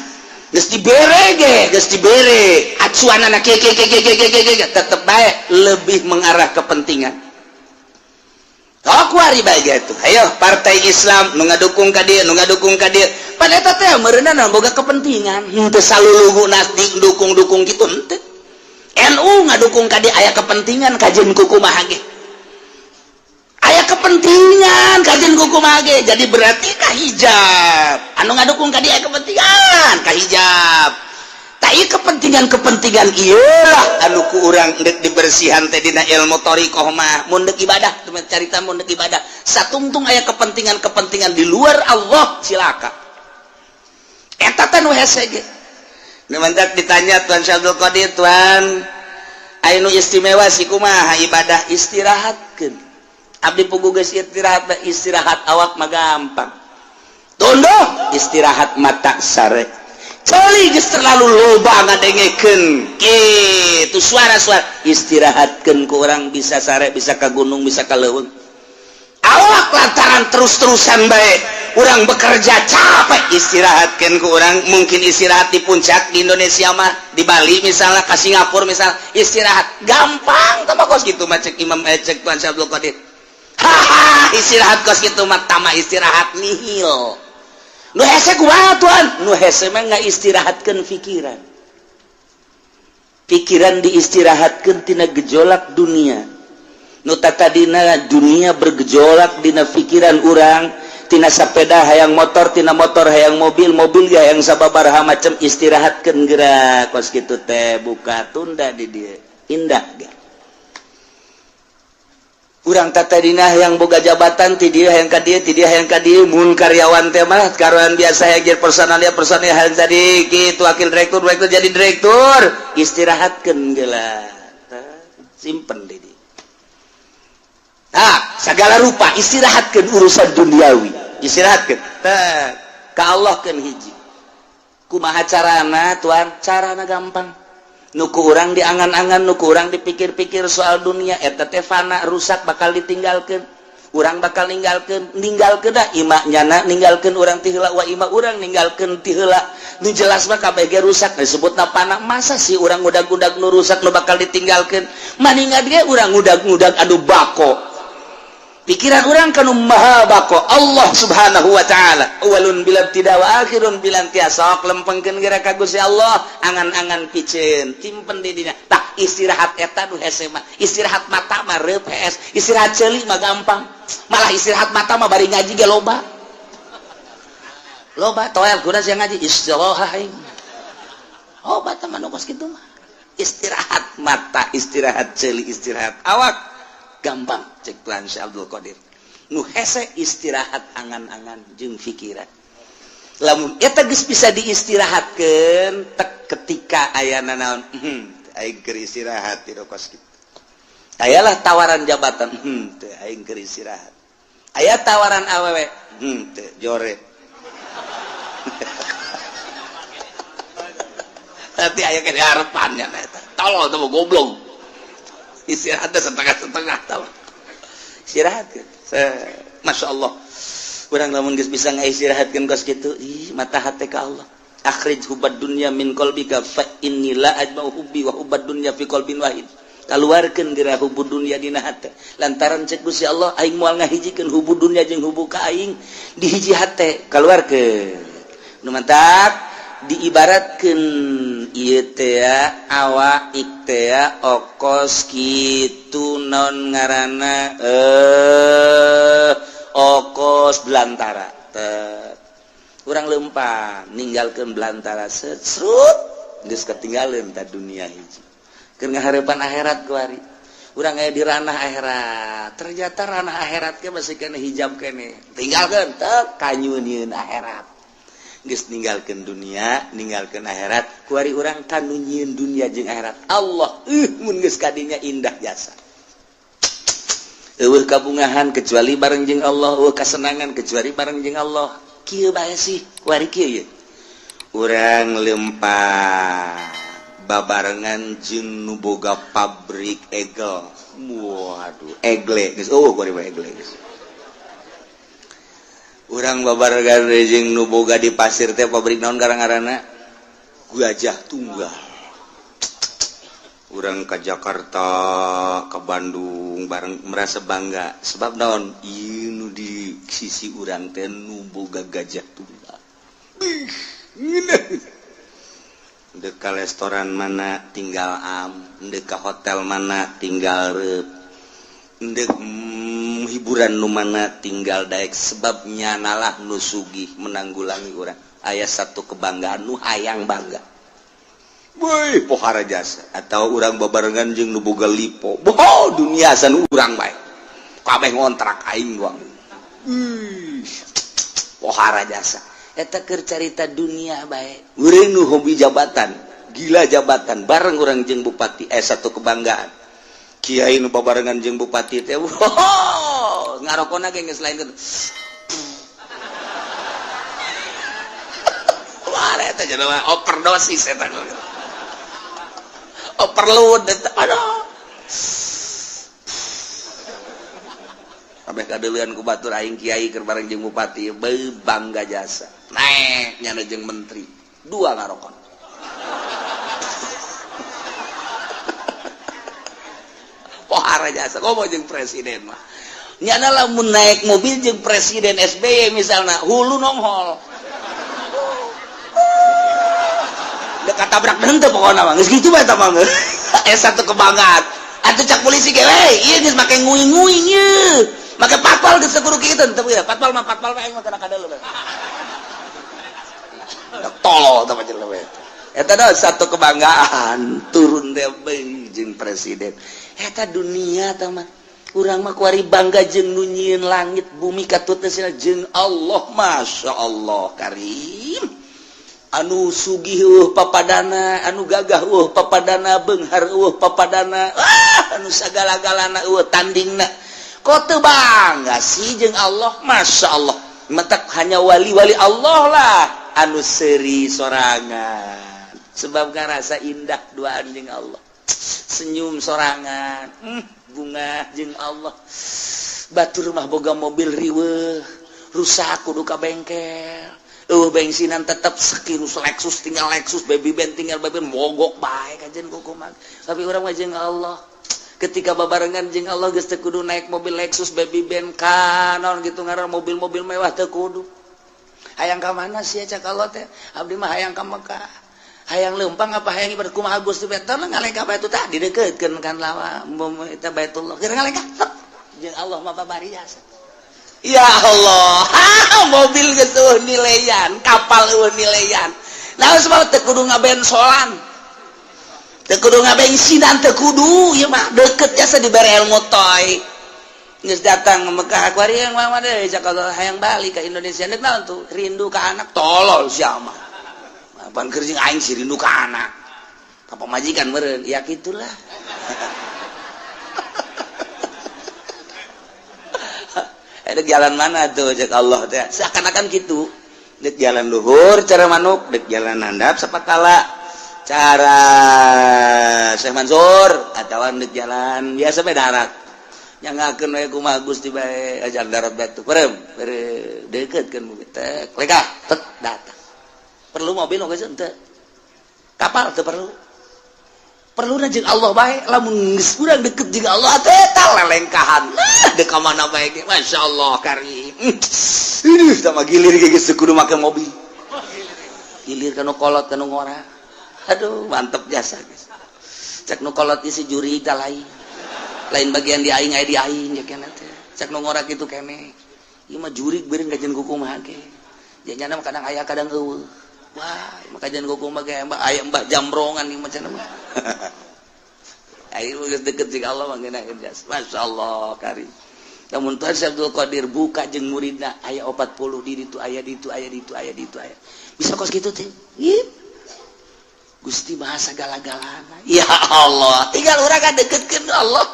Geus dibere ge, geus dibere acuanana ke ke ke ke ke ke ke, tetep bae lebih mengarah kepentingan. Oh, kuari bae gitu. Ayo partai Islam nu ngadukung ka dieu, nu ngadukung ka dieu, pan eta teh meureunna boga kepentingan. Henteu salulugu dukung-dukung gitu, henteu. NU ngadukung ka dieu aya kepentingan, kajeun kumaha ge aya kepentingan, kajeun kumaha ge. Jadi berarti ka hijab anu ngadukung ka dieu aya kepentingan ka hijab. Tak, kepentingan-kepentingan iyalah anu ku urang dek dibersihan teh dina ilmu thoriqoh mah. Mun dek ibadah, carita mun dek ibadah satungtung aya kepentingan-kepentingan di luar Allah, cilaka. Eta teh nu hese ge. Nu mantak ditanya Tuan Syekh Abdul Qadir, "Tuan, aya nu istimewa sih, kumaha ibadah?" "Istirahatkeun. Abdi puguh geus istirahat." Istirahat awak mah gampang, tunduh. Istirahat mata sare. Ceuli geus terlalu loba ngadengekeun kitu suara-suara, istirahatkeun ku urang bisa sare, bisa ka gunung, bisa ka leuweung. Awak lantaran terus-terusan bae urang bekerja capek, istirahatkan ku urang mungkin istirahat di puncak di Indonesia mah, di Bali misalnya, ke Singapura misalnya, istirahat gampang. Tambah kos gitu mah, cek Imam, cek Tuan Syekh Abdul Qadir, haha, istirahat kos gitu mah tama istirahat nihil. Nu hese kumaha, Tuan? Nu hese mah nggak istirahatkan pikiran. Pikiran diistirahatkan tina gejolak dunia. Nu tadina dunia bergejolak dina pikiran urang, tina sepeda hayang motor, tina motor hayang mobil, mobil ya yang sababaraha macam, istirahatkan gerak kos kitu teh, buka tunda di dia indah ge. Urang tadina yang boga jabatan, ti dia hayang ka dieu, ti dia hayang ka dieu. Mun karyawan teh mah karyawan biasa hayang jadi personalia, personalia hayang jadi kitu, wakil direktur, direktur jadi direktur. Istirahatkeun geula, simpen di dieu. Nah, segala rupa istirahatkan urusan duniawi, istirahatkan ka Allah kan. Hiji, kumaha carana, Tuan? Carana gampang. Nu ku urang diangan-angan, nu ku urang dipikir-pikir soal dunia eta teh fana, rusak, bakal ditinggalkan. Urang bakal ninggalkeun, ninggalkeun dah imah nyana, ninggalkeun urang ti heula, wa imah urang ninggalkeun ti heula. Nu jelas mah kabeh ge rusak, disebutna fana. Masa sih urang ngudag-ngudag nu rusak, nu bakal ditinggalkeun? Maningan ge urang ngudag-ngudag anu bako. Pikiran urang kanu maha bako, Allah Subhanahu wa Ta'ala, awalun bila tidak wa akhirun bila intiha. Sok lempengkeun geura ka Gusti Allah, angan-angan piceun simpen di dinya. Tah, istirahat eta nu hese mah. Istirahat mata mah reup hees, istirahat ceuli mah gampang. Malah istirahat mata mah bari ngaji ge loba loba toel kuda sia ngaji istirahat aing. Obat mah nu kos kitu mah. Istirahat mata, istirahat ceuli, istirahat awak gampang, cek Tuan Syekh Abdul Qadir. Nu hese istirahat angan-angan jeung pikiran. Lamun eta geus bisa diistirahatkeun tek, ketika ayana naon, aing keur istirahat di kos kitu. Ayalah tawaran jabatan, teu, aing keur istirahat. Aya tawaran awewe, teu, jore. Nanti aya ke harapannya eta. Tolol tuh, goblok. Istirahat setengah-setengah tau. Istirahat kan. Masya Allah. Urang lamun geus bisa ngaistirahatkeun kos kitu, ih, mata hati ka Allah. Akhrij hubbad dunya min qalbika fa inni la ajma'u hubbi wa hubbad dunya fi qalbin wahid. Kaluarkeun geura hubbu dunya dina hate. Lantaran cek Gusti Allah, aing moal ngahijikeun hubbu dunya jeung hubbu ka aing di hiji hate. Kaluarkeun. Nu mantak diibaratkeun ieu teh awak teh okos kitu, naon ngaranna, okos belantara. Urang lempang ninggalkeun belantara, serut geus ketinggalan ta dunia hiji. Keur ngaharepan akhirat kuari urang aya di ranah akhirat. Ternyata ranah akhirat ke masih kena hijab kene, tinggalkeun teh kanyunieun akhirat. Geus ninggalkeun dunia, ninggalkeun akhirat, kuari urang kanu nyieun dunia jeung akhirat. Allah, mun geus kadinya indah jasa. Eueuh kabungahan kecuali bareng jeung Allah, eueuh kasenangan kecuali bareng jeung Allah. Kieu bae sih kuari, kieu ye. Urang lempang babarengan jeung nu boga pabrik egel. Waduh, egle geus eueuh kuari mah, egle geus. Urang babarengan jeung nu boga di pasir teh pabrik naon garang-garana, Gajah Tunggal. Urang ke Jakarta, ke Bandung bareng merasa bangga. Sebab naon? Ieu nu di sisi urang teh nu boga Gajah Tunggal. Ih, ngeunah. Dek ka restoran mana tinggal am, dek ka hotel mana tinggal rep, dek hiburan nu mana tinggal daek, sebabnya nalah nu sugih menanggulangi urang. Aya satu kebanggaan nu hayang bangga. Woi, pohara jasa atau urang babarengan jeung nu boga lipo. Boh, dunia san urang bae. Kabeh ngontrak aing doang. Pohara jasa. Eta keur carita dunia bae. Urang nu hobi jabatan, gila jabatan, bareng urang jeung bupati satu kebanggaan. Kiai nu babarengan jeung bupati teh, wow, ngarokona ge geus lain kitu. Wah, eta jelema overdosis eta. Overload eta. Aduh. Kabeh kadeuleun ku batur aing kiai keur bareng jeung bupati, beuh bangga jasa. Naek nyana jeung menteri, dua ngarokon. Pohara jasa komo jeung presiden mah. Nyana lamun naik mobil jeung presiden SBY misalna, hulu nonghol. Dek katabrak henteu pokona mah. Geus kitu bae eta mah. Satu kebanggaan. Atuh cak polisi ge we, ieu geus make nguing-nguing ieu. Make patpal geus kudu kitu teu ya. Patpal mah patpal bae mah kana kadeuleu. Tolol teh jelema eta. Eta dah satu kebanggaan turun teh jeung presiden. Eta dunia teh mah. Urang mah kuari bangga jeung nu nyieun langit bumi katut teh jeung Allah, Masya Allah Karim. Anu sugih papadana, anu gagah papadana, beunghar papadana, anu sagala-galana tandingna. Kok teu bangga sih jeung Allah, Masya Allah. Mentak hanya wali-wali Allah lah anu seuri sorangan. Sebab ngarasa indah duaan jeung Allah. Senyum sorangan, bunga jeung Allah. Batur mah boga mobil riweuh, rusak kudu ka bengkel. Bensinan tetap sekirus Lexus tinggal Lexus, baby band tinggal baby band, mogok bae kajen kumaha. Tapi urang mah jeung Allah. Ketika babarengan jeung Allah geus teu kudu naik mobil Lexus, baby band ka naon gitu ngaran mobil-mobil mewah teu kudu. Hayang ka mana sih cak Allah teh? Abdi mah hayang ka Mekah. Hayang leumpang apa hayang ibadah kumaha Gusti teh ngalengkah bae tah didekeutkeun kan lawa eta Baitullah. Keur ngalengkah jeung Allah mah babari jasa. Ya Allah, mobil geus eueuh nileyan, kapal eueuh nileyan. Nah, sebab teu kudu ngabensolan. Teu kudu ngabensinan, teu kudu ieu mah deukeut jasa dibere ilmu toy. Geus datang Mekah kuari yang mah deui cak Allah hayang balik ka Indonesia deuk naon tuh? Rindu ka anak, tolol sia mah. Apaan keur jeung aing sih rindu ka anak. Ka pamajikan meureun, ya kitulah. Dek jalan mana tuh cek Allah teh seakan-akan gitu. Dek jalan luhur cara manuk, dek jalan handap sapatala cara Syekh Mansur atawa dek jalan biasa bae darat. Nyangakeun we kumaha Gusti bae ajar darat batu. Perem, deuketkeun bumi teh. Lekah, tek datang. Perlu mobil oge henteu. Kapal teu perlu. Perlu jeung Allah bae, lamun geus urang deket jeung Allah teh eta lelengkahan. Nah, dek ka mana bae ge, masyaallah karim. Ih, tah mah gilir ge geus kudu make mobil. Gilir ka nu kolot ka nu ngora. Aduh, mantep jasa geus. Cek nu kolot isi juri tah lain. Lain bagian di aing aya di aing ya keneh teh. Cek nu ngora kitu keneh. Ieu mah jurig beureun kajian kumaha ge. Janyana mah kadang aya kadang eueuh. Wah, maka jangan kumaha ge aya mbah jamrongan ieu mah cenah mah. Ayo geus deket jeung Allah mah ngeunaheun jasa. Masyaallah karim. Lamun Tuhan Syekh Abdul Qadir buka jeung muridna aya 40 di ditu aya ditu aya ditu aya ditu aya. Bisa kos kitu teh. Gusti bahasa gala-galana. Ya Allah, tinggal urang ka deketkeun Allah.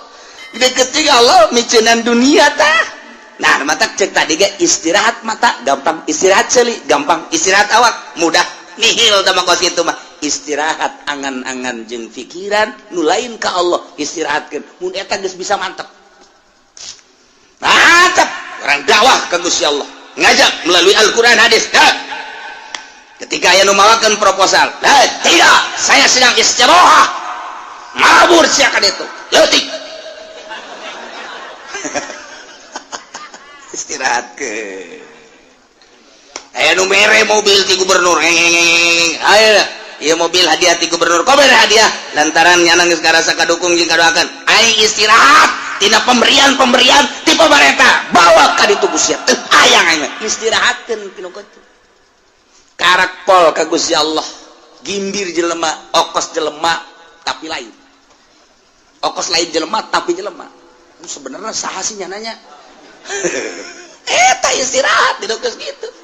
Deket jeung Allah miceunan dunia tah. Nah, mata cek tadi ge istirahat mata gampang, istirahat seuli gampang, istirahat awak mudah. Nihil tah mah kos kitu mah. Istirahat angan-angan jeung pikiran nu lain ka Allah istirahatkeun. Mun eta geus bisa mantep. Mantep orang dakwah ka Gusti Allah. Ngajak melalui Al-Qur'an hadis. Nah, ketika aya nu mawakeun proposal, nah, tidak, saya sedang istirahat. Mabur siakan itu. Leutik. Istirahat ke. Aya nu mere mobil ti gubernur. Ayo. Ieu mobil hadiah ti gubernur, kau bere hadiah lantaran nyana geus ngarasa kadukung jeung kadoakeun. Aing istirahat tina pemberian-pemberian ti pemerintah, bawa ka ditu ku sia. Teu hayang aing mah. Istirahatkeun tinu kitu. Karak pol ka Gusti Allah. Gimbir jelema, okos jelema tapi lain. Okos lain jelema tapi jelema. Sebenarnya saha sih nyananya? Eta istirahat di geus kitu.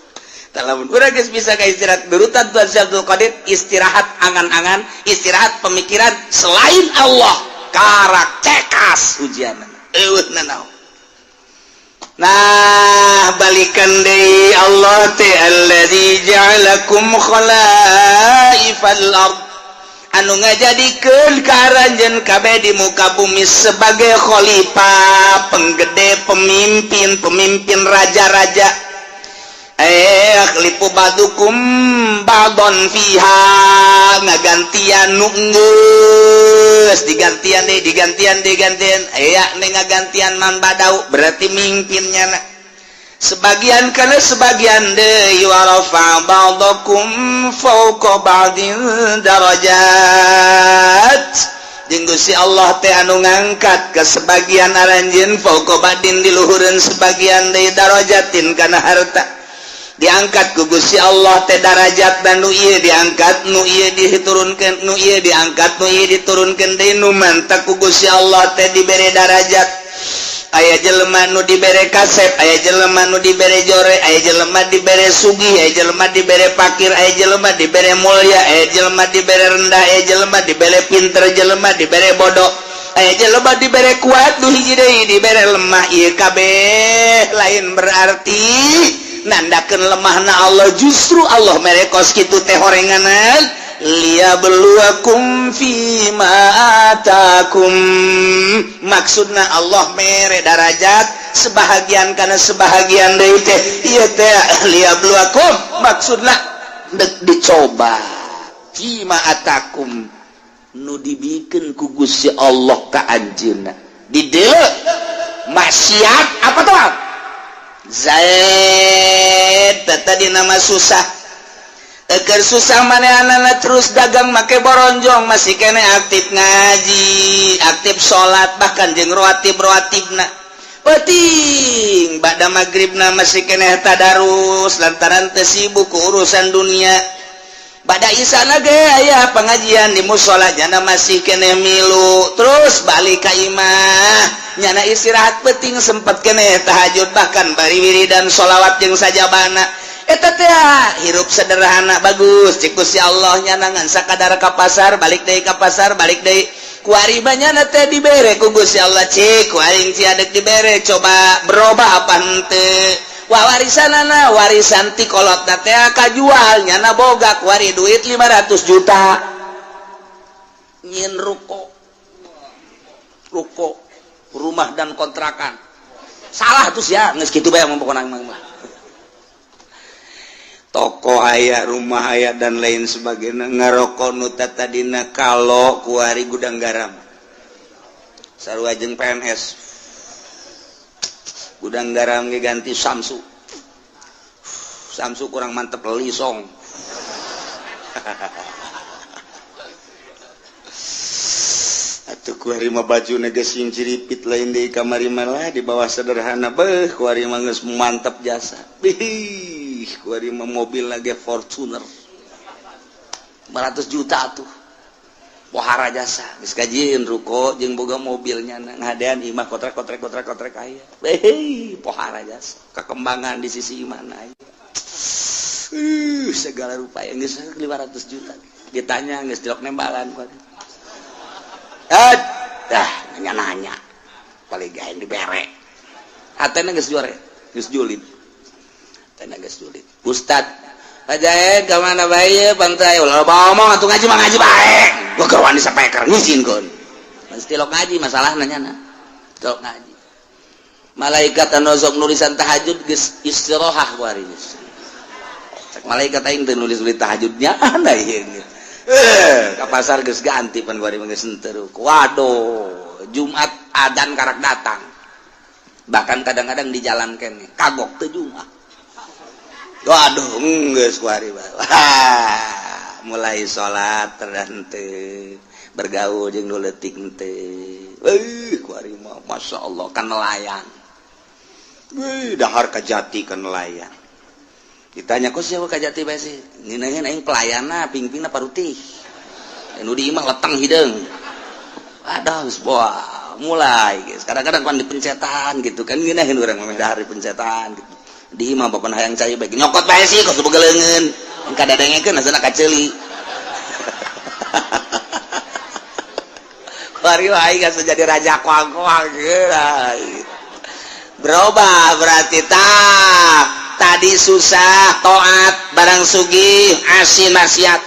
Lamun urang geus bisa ka istirahat berutan Tuhan Syekh Abdul Qadir, istirahat angan-angan, istirahat pemikiran selain Allah, karak cekas ujian. Eueuh nanaon. Nah, balikan deui Allah teh alladzi ja'alakum khalaifal ard, anu ngajadikeun ka aranjeun kabeh di muka bumi sebagai khalifah, penggede, pemimpin, pemimpin raja-raja. Yakhlifu ba'dukum ba'don fiha, ngagantian nu geus digantian deui, digantian, digantian, aya nih ngagantian man badau, berarti mimpinnya na sebagian kana sebagian deui. Wa rafa ba'dakum fawqa ba'din darajat, jeung Gusti Allah teh anu ngangkat ke sebagian aranjeun, fawqa ba'din, di luhureun sebagian deui, darajatin, kana harta diangkat ku Gusti Allah teh darajat. Dan nu ieu diangkat, nu ieu diturunkeun, nu ieu diangkat, nu ieu diturunkeun deui. Nu mantak ku Gusti Allah teh dibere darajat, aya jelema nu dibere kasep, aya jelema nu dibere jore, aya jelema dibere sugih, aya jelema dibere pakir, aya jelema dibere mulia, aya jelema dibere rendah, aya jelema dibere pinter, jelema dibere bodoh, aya jelema dibere kuat, nu hiji deui dibere lemah. Ieu kabeh lain berarti nandakeun lemahna Allah, justru Allah mere kos kitu teh horenganan liyabluwakum fima atakum. Maksudna Allah mere darajat sebahagian karena sebahagian deui teh ieu teh liyabluwakum, maksudna dek dicoba, fima atakum, nu dibikeun ku Gusti Allah ka anjeunna. Di dieu maksiat apa tuh Zaid tadi nama susah. Eker susah manehna terus dagang make boronjong, masih kene aktif ngaji, aktif salat, bahkan jeung rawatib rawatibna penting ba'da maghribna masih kene tadarus lantaran teu sibuk ku urusan dunia. Ba'da isana ge aya pengajian di musola, nyana masih kene milu. Terus balik ka imah, nyana istirahat penting sempet kene tahajud, bahkan bari wiridan sholawat jeung sajabana. Eta teh hirup sederhana bagus cek Gusti Allah. Nyana ngan sakadar ka pasar, balik deui ka pasar, balik deui. Kuari nyana teh dibere ku Gusti Allah, cik ku aing cia dek dibere, coba berubah apa henteu. Wah, warisanana, warisan ti kolot teh kajual, nyana boga kuari duit 500 juta, nyieun ruko, ruko rumah dan kontrakan. Salah tuh ya, geus kitu bae pokona mah. Toko aya, rumah aya, dan lain sebagainya. Ngarokok nu tadina kalau kuari Gudang Garam, sarua jeung PNS. Gudang Garam ge ganti Samsu, Samsu kurang mantep, Lisong. Atuh kuari mah baju geus sing ciripit, lain di kamari malah di bawah sederhana. Beuh, kuari mah geus mantep jasa. Bih, kuari mah mobil lagi Fortuner 500 juta tuh, pohara jasa. Geus kajieun ruko jeung boga mobilnya, ngadean imah kotrek kotrek kotrek kotrek aya. Beuh, pohara jasa, kekembangan di sisi mana aya. Segala rupa yang geus 500 juta ditanya geus tilok nembalan kuari. Eh, dah nanya-nanya paling gaeng dibere hatena geus juara, geus julid, hatena geus julid. Ustad aja ka mana bae pantai ulah ngomong atuh, ngaji mah ngaji bae. Gua keur wani sapeker ngizinkeun mesti tilok ngaji. Masalah nanya na tilok ngaji, malaikat anu sok nulisan tahajud geus istirahat kuari. Cek malaikat, aing teu nulis-nulis tahajudnya anda ieu. Eh, ke pasar geus ganti pan kuari mah, geus henteu. Waduh, Jumat adan karak datang. Bahkan kadang-kadang di jalan kene kagok teu Jumat. Waduh, geus kuari. Wah, Mulai salat terhenteu, bergaul jeung nu leutik henteu. Euy, kuari mah Masya Allah kan nelayan. Wih, dahar kajati kan nelayan. Ditanya kok siapa kajati bae sih? Ngeunaheun aing pelayanna, pingpingna parutih. Nu di imah leteng hideung. Aduh, geus boa, mulai guys. Kadang-kadang kan dipencetan gitu kan ngeunaheun urang mah dahar dipencetan gitu. Di imah bapak hayang cai bae nyokot bae sih kos boga leungeun. Kadadengekeun asana kaceuli. Kuari aing geus jadi raja koang-koang geus. Berubah berarti tak tadi susah taat barang sugih asin maksiat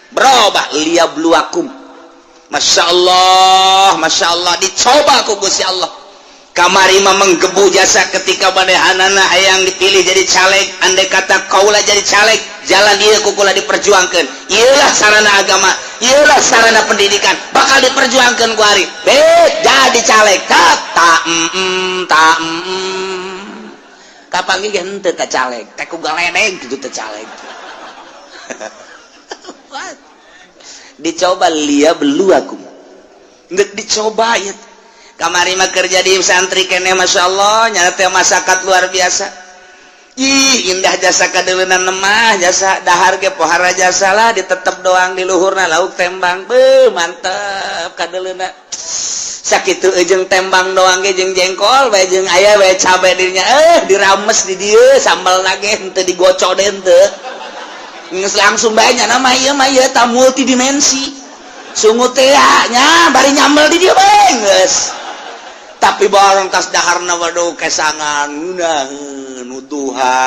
berubah liyabluwakum. Masya Allah, Masya Allah, dicoba ku Gusti Allah. Kamari mah menggebu jasa ketika manehanana hayang dipilih jadi caleg, andai kata kaula jadi caleg, jalan ieu ku kula diperjuangkeun. Ieulah sarana agama, ieulah sarana pendidikan, bakal diperjuangkeun ku ari. Bet jadi caleg, tak tak tak. Kapanggih ge henteu ka caleg, teh ku galedeg kitu teh caleg. Dicoba liyabluwakum. Geus dicoba ieu. Kamari mah kerja di santri kene Masya Allah nyata teh masyarakat luar biasa. Ih indah jasa kadeuleunana mah jasa dahar ge pohara jasa lah ditetep doang di luhurna lauk tembang beuh mantep kadeuleunna. Sakitu jeung tembang doang ge jeung jengkol bae jeung aya bae cabe dirinya dirames di dieu sambal ge henteu digocok deui henteu. Geus langsung bae nya mah ieu mah ieu ta multidimensi. Sungut teh nya bari nyambel di dieu bae geus. Tapi barang tas daharna waduh kesangan ngeunaheun duha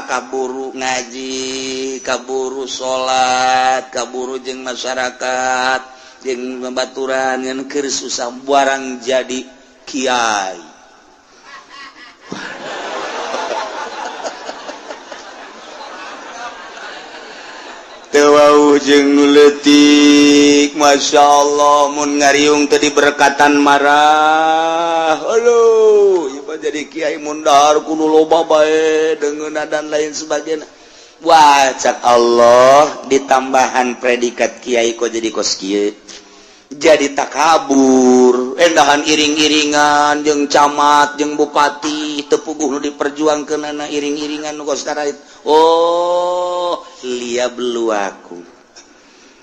kaburu ngaji kaburu salat kaburu jeung masyarakat jeung babaturan ngan keur susah barang jadi kiai. Teu wauh jeung nu leutik Masya Allah mun ngariung teu diberkatan marah. Aduh, ieu mah jadi kiai mun dahar kudu loba bae deungeunna dan lain sebagainya. Wah, cak Allah ditambahan predikat kiai kok jadi kos kieu. Jadi takabur, endahan iring-iringan jeung camat jeung bupati teu puguh nu diperjuangkeunana iring-iringan nu kos karait. Oh, liyabluwakum.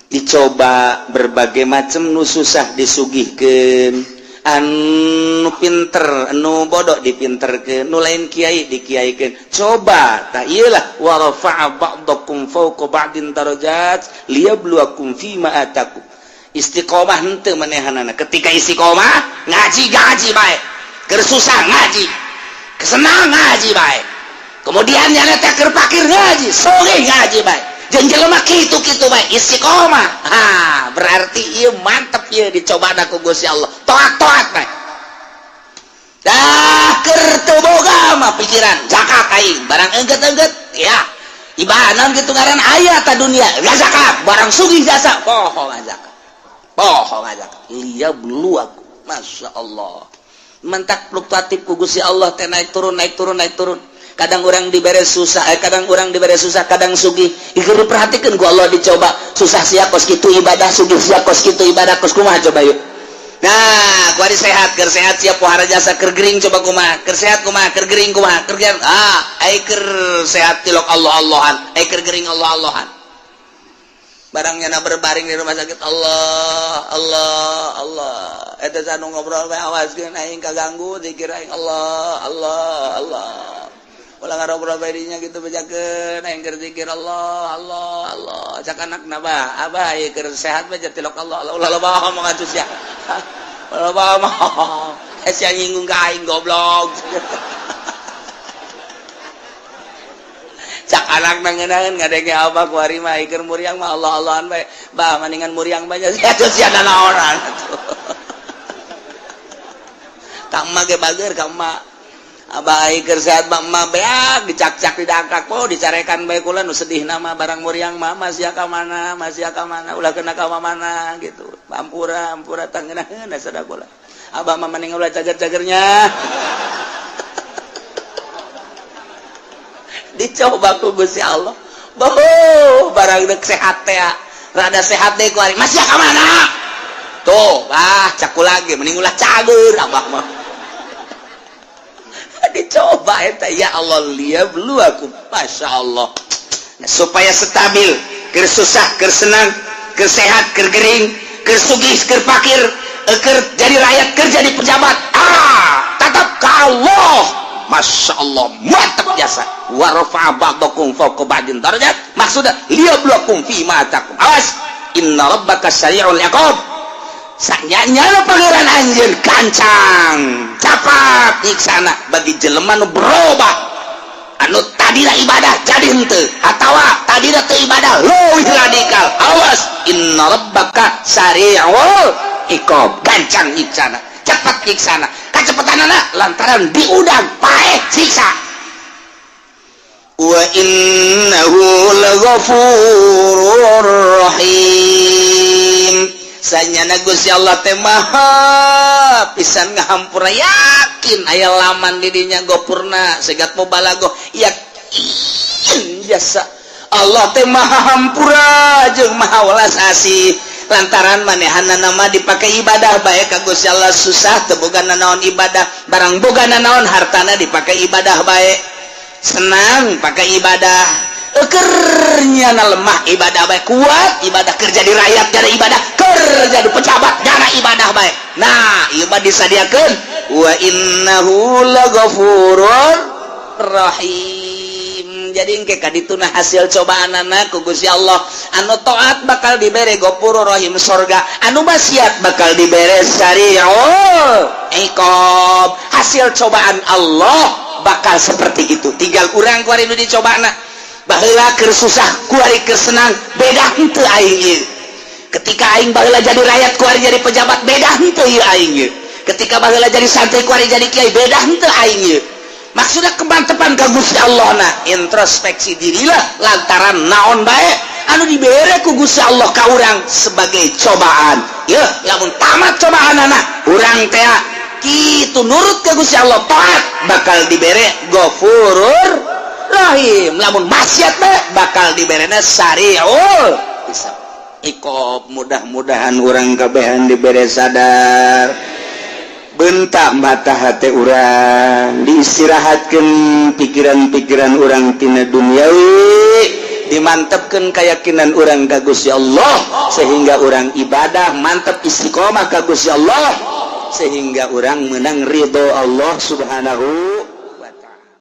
Dicoba berbagai macam nu susah disugihkeun, anu pinter, anu bodoh dipinterkeun, nu lain kiai dikiaikeun. Coba tah ieu lah wa rafa'a ba'dakum fawqa ba'din darajat liyabluwakum fima atakum. Istiqomah henteu manehanana. Ketika istiqomah ngaji ngaji bae. Keur susah ngaji, kesenang ngaji bae. Kemudian nyana teh keur pakir ngaji, sugih ngaji bae. Jeung jelema kitu-kitu bae istiqomah. Ha, berarti ieu mantep ieu dicobana ku Gusti Allah. Toat-toat bae. Dah keur teu boga mah pikiran zakat aing, barang engget-engget ya. Ibadah kitu ngaran aya ta dunia, zakat, barang sugih jasa, poho zakat. Poho zakat. Liyabluwakum. Masya Allah. Mentak fluktuatif ku Gusti Allah teh naik turun naik turun naik turun. Kadang orang dibere susah, kadang orang dibere susah, kadang sugih. Ieu diperhatikeun ku Allah dicoba. Susah sia kos kitu ibadah, sugih sia kos kitu ibadah, kos kumaha coba yuk. Nah, kuari sehat, keur sehat sia pohara jasa, keur gering coba kumaha, keur sehat kumaha, keur gering kumaha, keur gering. Ah, ai keur sehat tilok Allah-Allahan, ai keur gering Allah-Allahan. Barang nyana berbaring di rumah sakit Allah, Allah, Allah. Eta sanu ngobrol bae awaskeun aing kaganggu zikir aing Allah, Allah, Allah. Ulah ngarobrol bae dinya gitu bejakeun aing keur zikir Allah, Allah, Allah. Cak anakna bah, abah ieu keur sehat bae tilok Allah, Allah ulah loba omong atuh sia. Ulah loba omong. Sia nyinggung ka aing goblok. Cak anak nangeunaheun ngadenge abah ku ari mah keur muriang mah Allah-Allahan bae. Bah maningan muriang bae sia sia nanaonan atuh. Ka emak ge bager ka emak. Abah ai keur sehat mah emak beak dicakcak didangkak po dicarekan bae kula nu sedih nama barang muriang mah masih ka mana masih ka mana ulah kena ka mana gitu. Ampura ampura tangeunaheun sada kula. Abah mah mending ulah cager-cagernya. Dicoba ku Gusti Allah. Boh, barang dek sehat teh, rada sehat deh kuari. Masih ka mana? Tuh, ah, caku lagi mending ulah cager abah mah. Dicoba eta, ya Allah, liyabluwakum. Masya Allah. Nah, supaya stabil, keur susah, keur senang, keur sehat, keur gering, keur sugih, keur pakir, keur jadi rakyat, keur jadi pejabat. Ah, tetap ke Allah. Masya Allah, mantap jasa. Wa rafa'a ba'dakum fawqa ba'din darajat, maksudnya liyabluwakum fi ma atakum. Awas, inna rabbaka sari'ul iqab. Sanyanya Pangeran anjeun gancang capat nyiksana bagi jelema nu berubah, anu tadina ibadah jadi henteu atawa tadina teu ibadah leuwih radikal. Awas, inna rabbaka sari'ul iqab, gancang nyiksana, cepat nyiksana. Kacepetanana lantaran diudang paeh siksa. Wa innahu laghafurur rahim. Sanyana Gusti Allah teh maha pisan ngahampura. Yakin aya laman di dinya gopurna segat mubalaghah, yakin jasa Allah teh maha hampura jeung maha welas asih, lantaran manehana nama dipakai ibadah bae ka Gusti Allah. Susah teu boga nanaon, ibadah. Barang boga nanaon, hartana dipakai ibadah bae. Senang, pakai ibadah. Ekernya na lemah, ibadah bae. Kuat, ibadah. Kerja di rakyat jana ibadah, kerja di pejabat jana ibadah bae. Nah, ieu mah disadiakeun wa innahu laghafurur rahim. Jadi engke kadituna hasil cobaan anak ku Gusti Allah, anu taat bakal dibere Ghafurur Rahim, sorga, anu maksiat bakal dibere sari'ul iqab. Hasil cobaan Allah bakal seperti itu. Tinggal urang kuari nu dicobana. Baheula keur susah, kuari keur senang, beda henteu aing ieu? Ketika aing baheula jadi rakyat, kuari jadi pejabat, beda henteu ieu aing ieu? Ketika baheula jadi santri, kuari jadi kiai, beda henteu aing ieu? Maksudnya kemantepan ka Gusti Allah. Nah, introspeksi dirilah, lantaran naon bae anu dibere ku Gusti Allah ka urang sebagai cobaan ya. Lamun tamat cobaan anak urang teh kitu, nurut ke Gusti Allah, taat, bakal dibere Ghafurur Rahim. Lamun maksiat bae, bakal diberena sari'ul hisab, iqab. Mudah-mudahan urang kabehan dibere sadar, bentak mata hati urang, diistirahatkan pikiran-pikiran urang tina duniawi, dimantapkan keyakinan urang ka Gusti Allah, sehingga urang ibadah mantap, istiqomah ka Gusti Allah, sehingga urang menang ridho Allah Subhanahu.